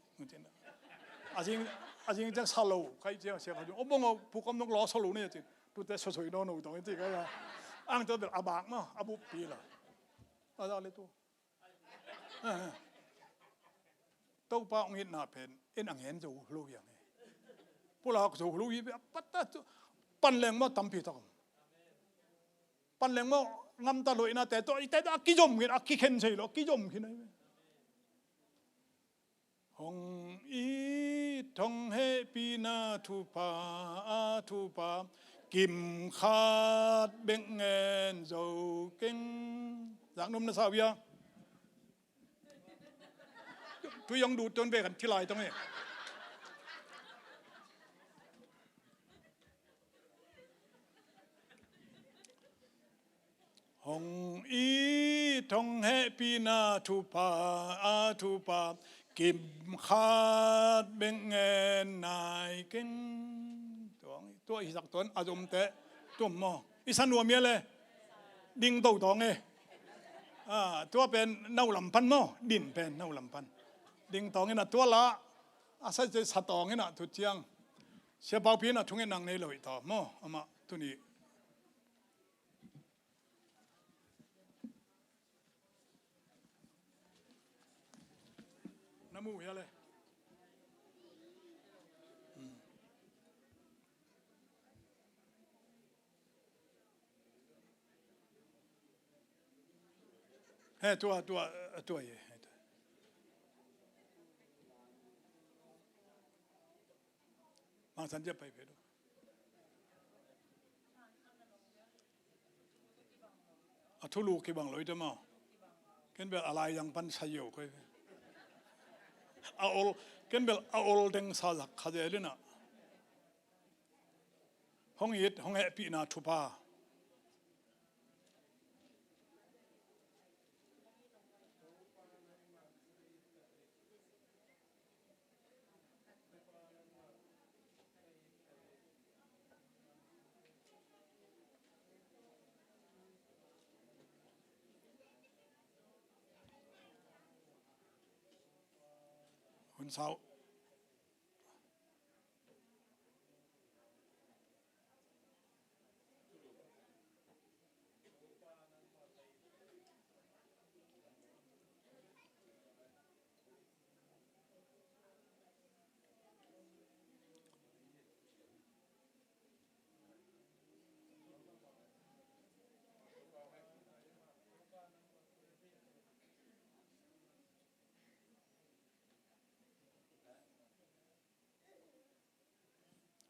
A zing, a zing ciang sa lo, kai ciang Sia Khai Suan, o bong o, pukam nong law sa lo ne ci. Tute sosoi nawn lo tong ci kai a. Ang tawh bel a bak maw, a buppi la. A za le tu. Topa hong itna pen en a ngen zo lo hi ang e. Pulak zo lo hi, a pat ta pan leng maw tampi tak om. Pan leng maw ngamta lo inate tawh, ite tawh a kizom khin, a kikhen sei lo, a kizom khin ahi ve. Hong it, hong hehpihna thupha, a thupha kimkhat bek ngen zo keng. Zaknum na sa uh hia? Tui hong dut tuan ve kan ci lai tong e. Hong it, hong hehpihna thupha, a thupha kimkhat bek ngen nai keng. Tua, tua i sak tuan a zomte tum maw? I sa nuam hia le? Ding to tawng e. A, tua pen nau lam pan maw? Din pen nau lam pan. Ding tawng in a tua la a sa, sa tawng in a tu ciang. Sia Paupi in a thunget nang nei lo hi ta maw? Amah tuni na mu hia le? He, tua, tua, tua, ye, he, tua. Mangsan cia pai phe do. A thulu kibang lo ite maw. Ken bel a lai yang pan sa yo koi. A ol, ken bel a ol deng sa zak kha zel ina. Hong it, hong hehpihna thupha. Hun sau.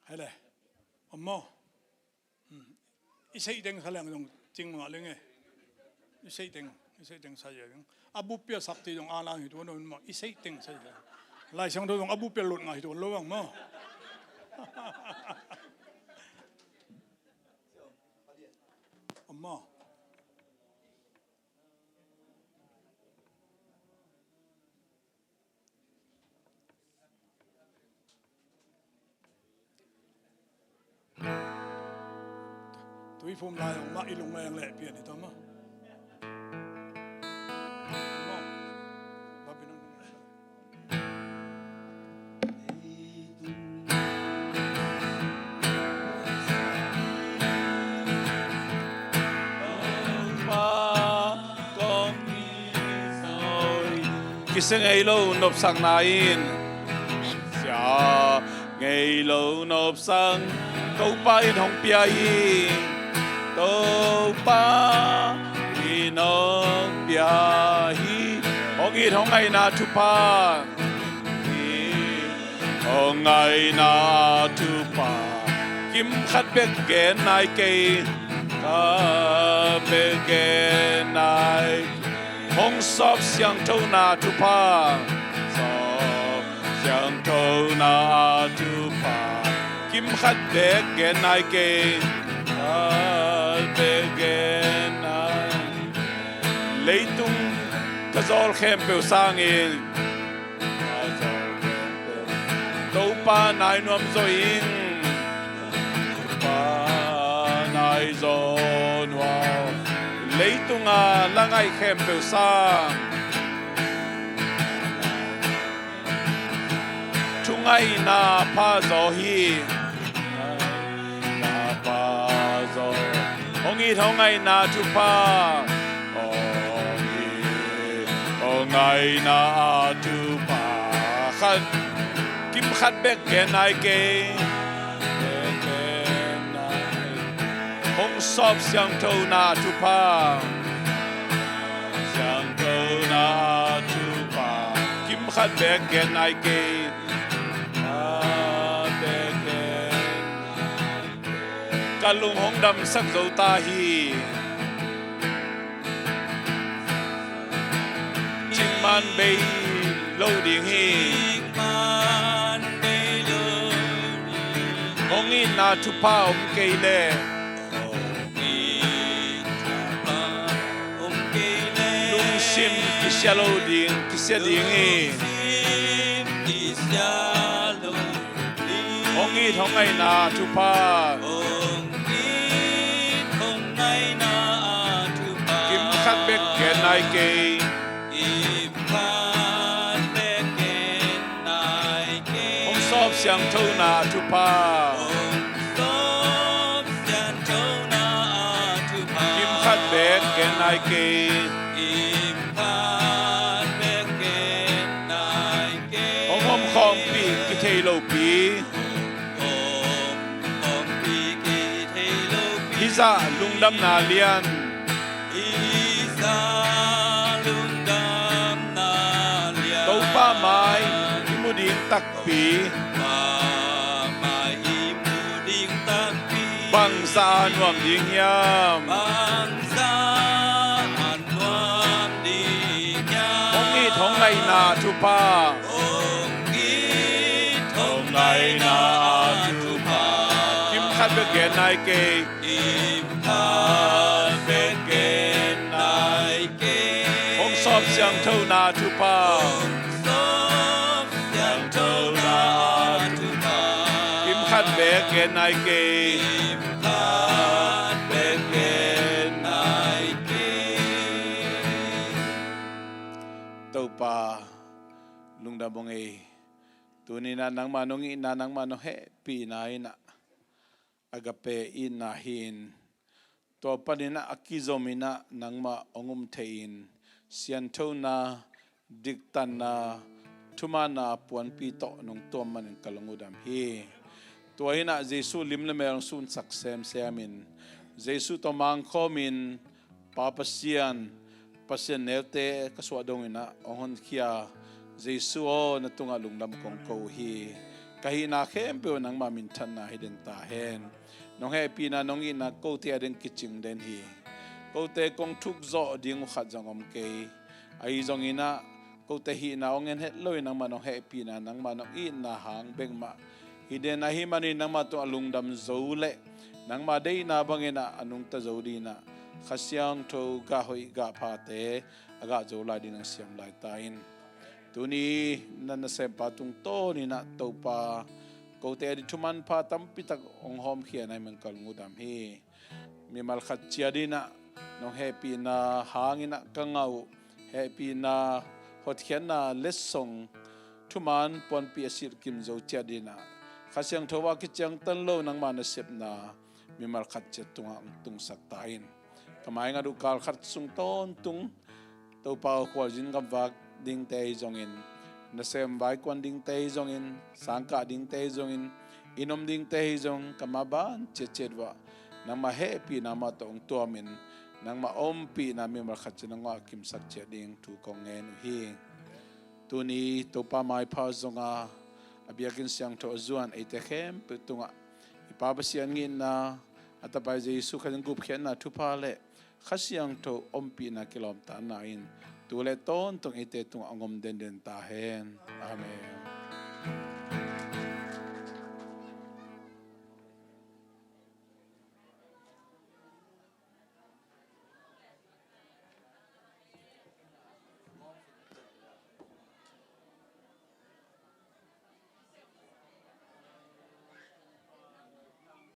Hele. Om maw? Hmm. I seih teng sa leng zong cing mah leng e. I seih teng, i seih teng sa leng. A bup pia sak ti zong a lang hi tuan om maw, i seih teng sa leng. Lai Siangtho zong a bup pia lot ngah hi tuan lo ang maw. Om maw? Tuiphum lai hong mah i lungleng leh pian hi ta maw. Kisia ngei lo nopsakna in, kisia ngei lo nopsak Topa in hong pia hi. Topa in hong pia hi. Hong it hong ngaihna thupha, hong ngaihna thupha kimkhat bek gen nai kei, khat bek gen nai. Hong sawp siangthona thupha, sawp siangthona thupha Kim khat bek gen nai kei. Khat bek gen nai. Leitung ka zawl khempeuh sangin Topa nai nuam zaw ing. Topa nai zaw nuam. Leitunga la ngaih khempeuh sang thungaihna pha zaw hi. Ngaihna pha zaw. Hong it hong ngaihna thupha. Hong it hong ngaihna a thupha. Khat, kim khat bek gen nai kei. Hong sawp siangthona thupha. Siangthona thupha. Kim khat bek gen nai kei. Khat bek gen nai kei. Ka lung hong damsak zo ta hi. Cikman bei lo ding hi. Hong itna thupha om kei leh lungsim kisia lo ding, kisia ding hi. Hong it hong ngaihna thupha. Kim khat bek gen nai kei. Hong sawp siangthona thupha. Kim khat bek gen nai kei. Hong omkhawmpih kithei lopi. Hih zah lungdamna lian. Topa mai i mu ding takpi. Bangzah a nuam ding hiam? Hong it hong ngaihna thupha. Hong it hong ngaihna thupha. Kim khat bek gen nai kei. Kim khat bek gen nai kei. Hong sawp siangthona thupha. Hong sawp siangthona thupha. Kim khat bek gen nai kei. Kim khat bek gen nai kei. Topa lungdam ung ei. Tuni-in ah nangmah nong itna, nangmah nong hehpihna in ah agape itna hi-in, tua panin ah a kizomin ah nangmah hong um thei-in, sianthona, diktanna, thumanna puanpi tawh nong tuam manin ka lung uh dam hi. Tua in ah Jesuh lim le mel hong sunsak semsemin, Jesuh tawh mangkhawmin, Pa Pasian, Pasian neute ka suah dongin ah hong honkhia Jesuh aw, na tungah lungdam kong ko uh hi. Ka hihna khempeuh nangmah minthanna hi den ta hen. Nong hehpihna, nong itna kote ading kicing den hi. Kote kong thuk zawh ding uh khat zong om kei. Ahi zongin ah kote hihna hong en het loin nangmah nong hehpihna, nangmah nong itna hang bek mah hi den. Ahih manin nangmah tungah lungdam zo leh nangmah deihna bangin ah a nungta zo dingin ah Kha Siangtho gah hoih gah phate a gah zo lai dingin hong siam lai ta in. Tuni na nasempa tungtawnin ah Topa, kote ading thumanpha tampitak hong hawmkhia na hih manin ka lung uh dam hi. Mimal khat ciat in ah nong hehpihna hangin ah ka ngah uh hehpihna, hotkhiatna letsong, thuman puanpi a silhkim zo ciat in ah Kha Siangtho a kiciangtan lo nangmah nasepna mimal khat ciat tungah hong tungsak ta in. Ka mai ngat uh kal khat sung tawntung Topa aw, khualzin gamvak dingte hi zongin, nasem vaikuan dingte hi zongin, sangkah dingte hi zongin, inn om dingte hi zong, ka maban ciatciat uh ah nangmah hehpihna mah tawh hong tuamin, nangmah ompihna mimal khat ciat nangmah kimsak ciat ding thu kong ngen uh hi. Tuni Topa maipha zonga a biakinn siangtho a zuan eite khempeuh tungah i Pa Pasian itna, a Tapa Jesuh Khazih gupkhiatna thupha le Kha Siangtho ompihna kilawmtatna in tu le tawntung eite tungah hong om denden ta hen. Amen.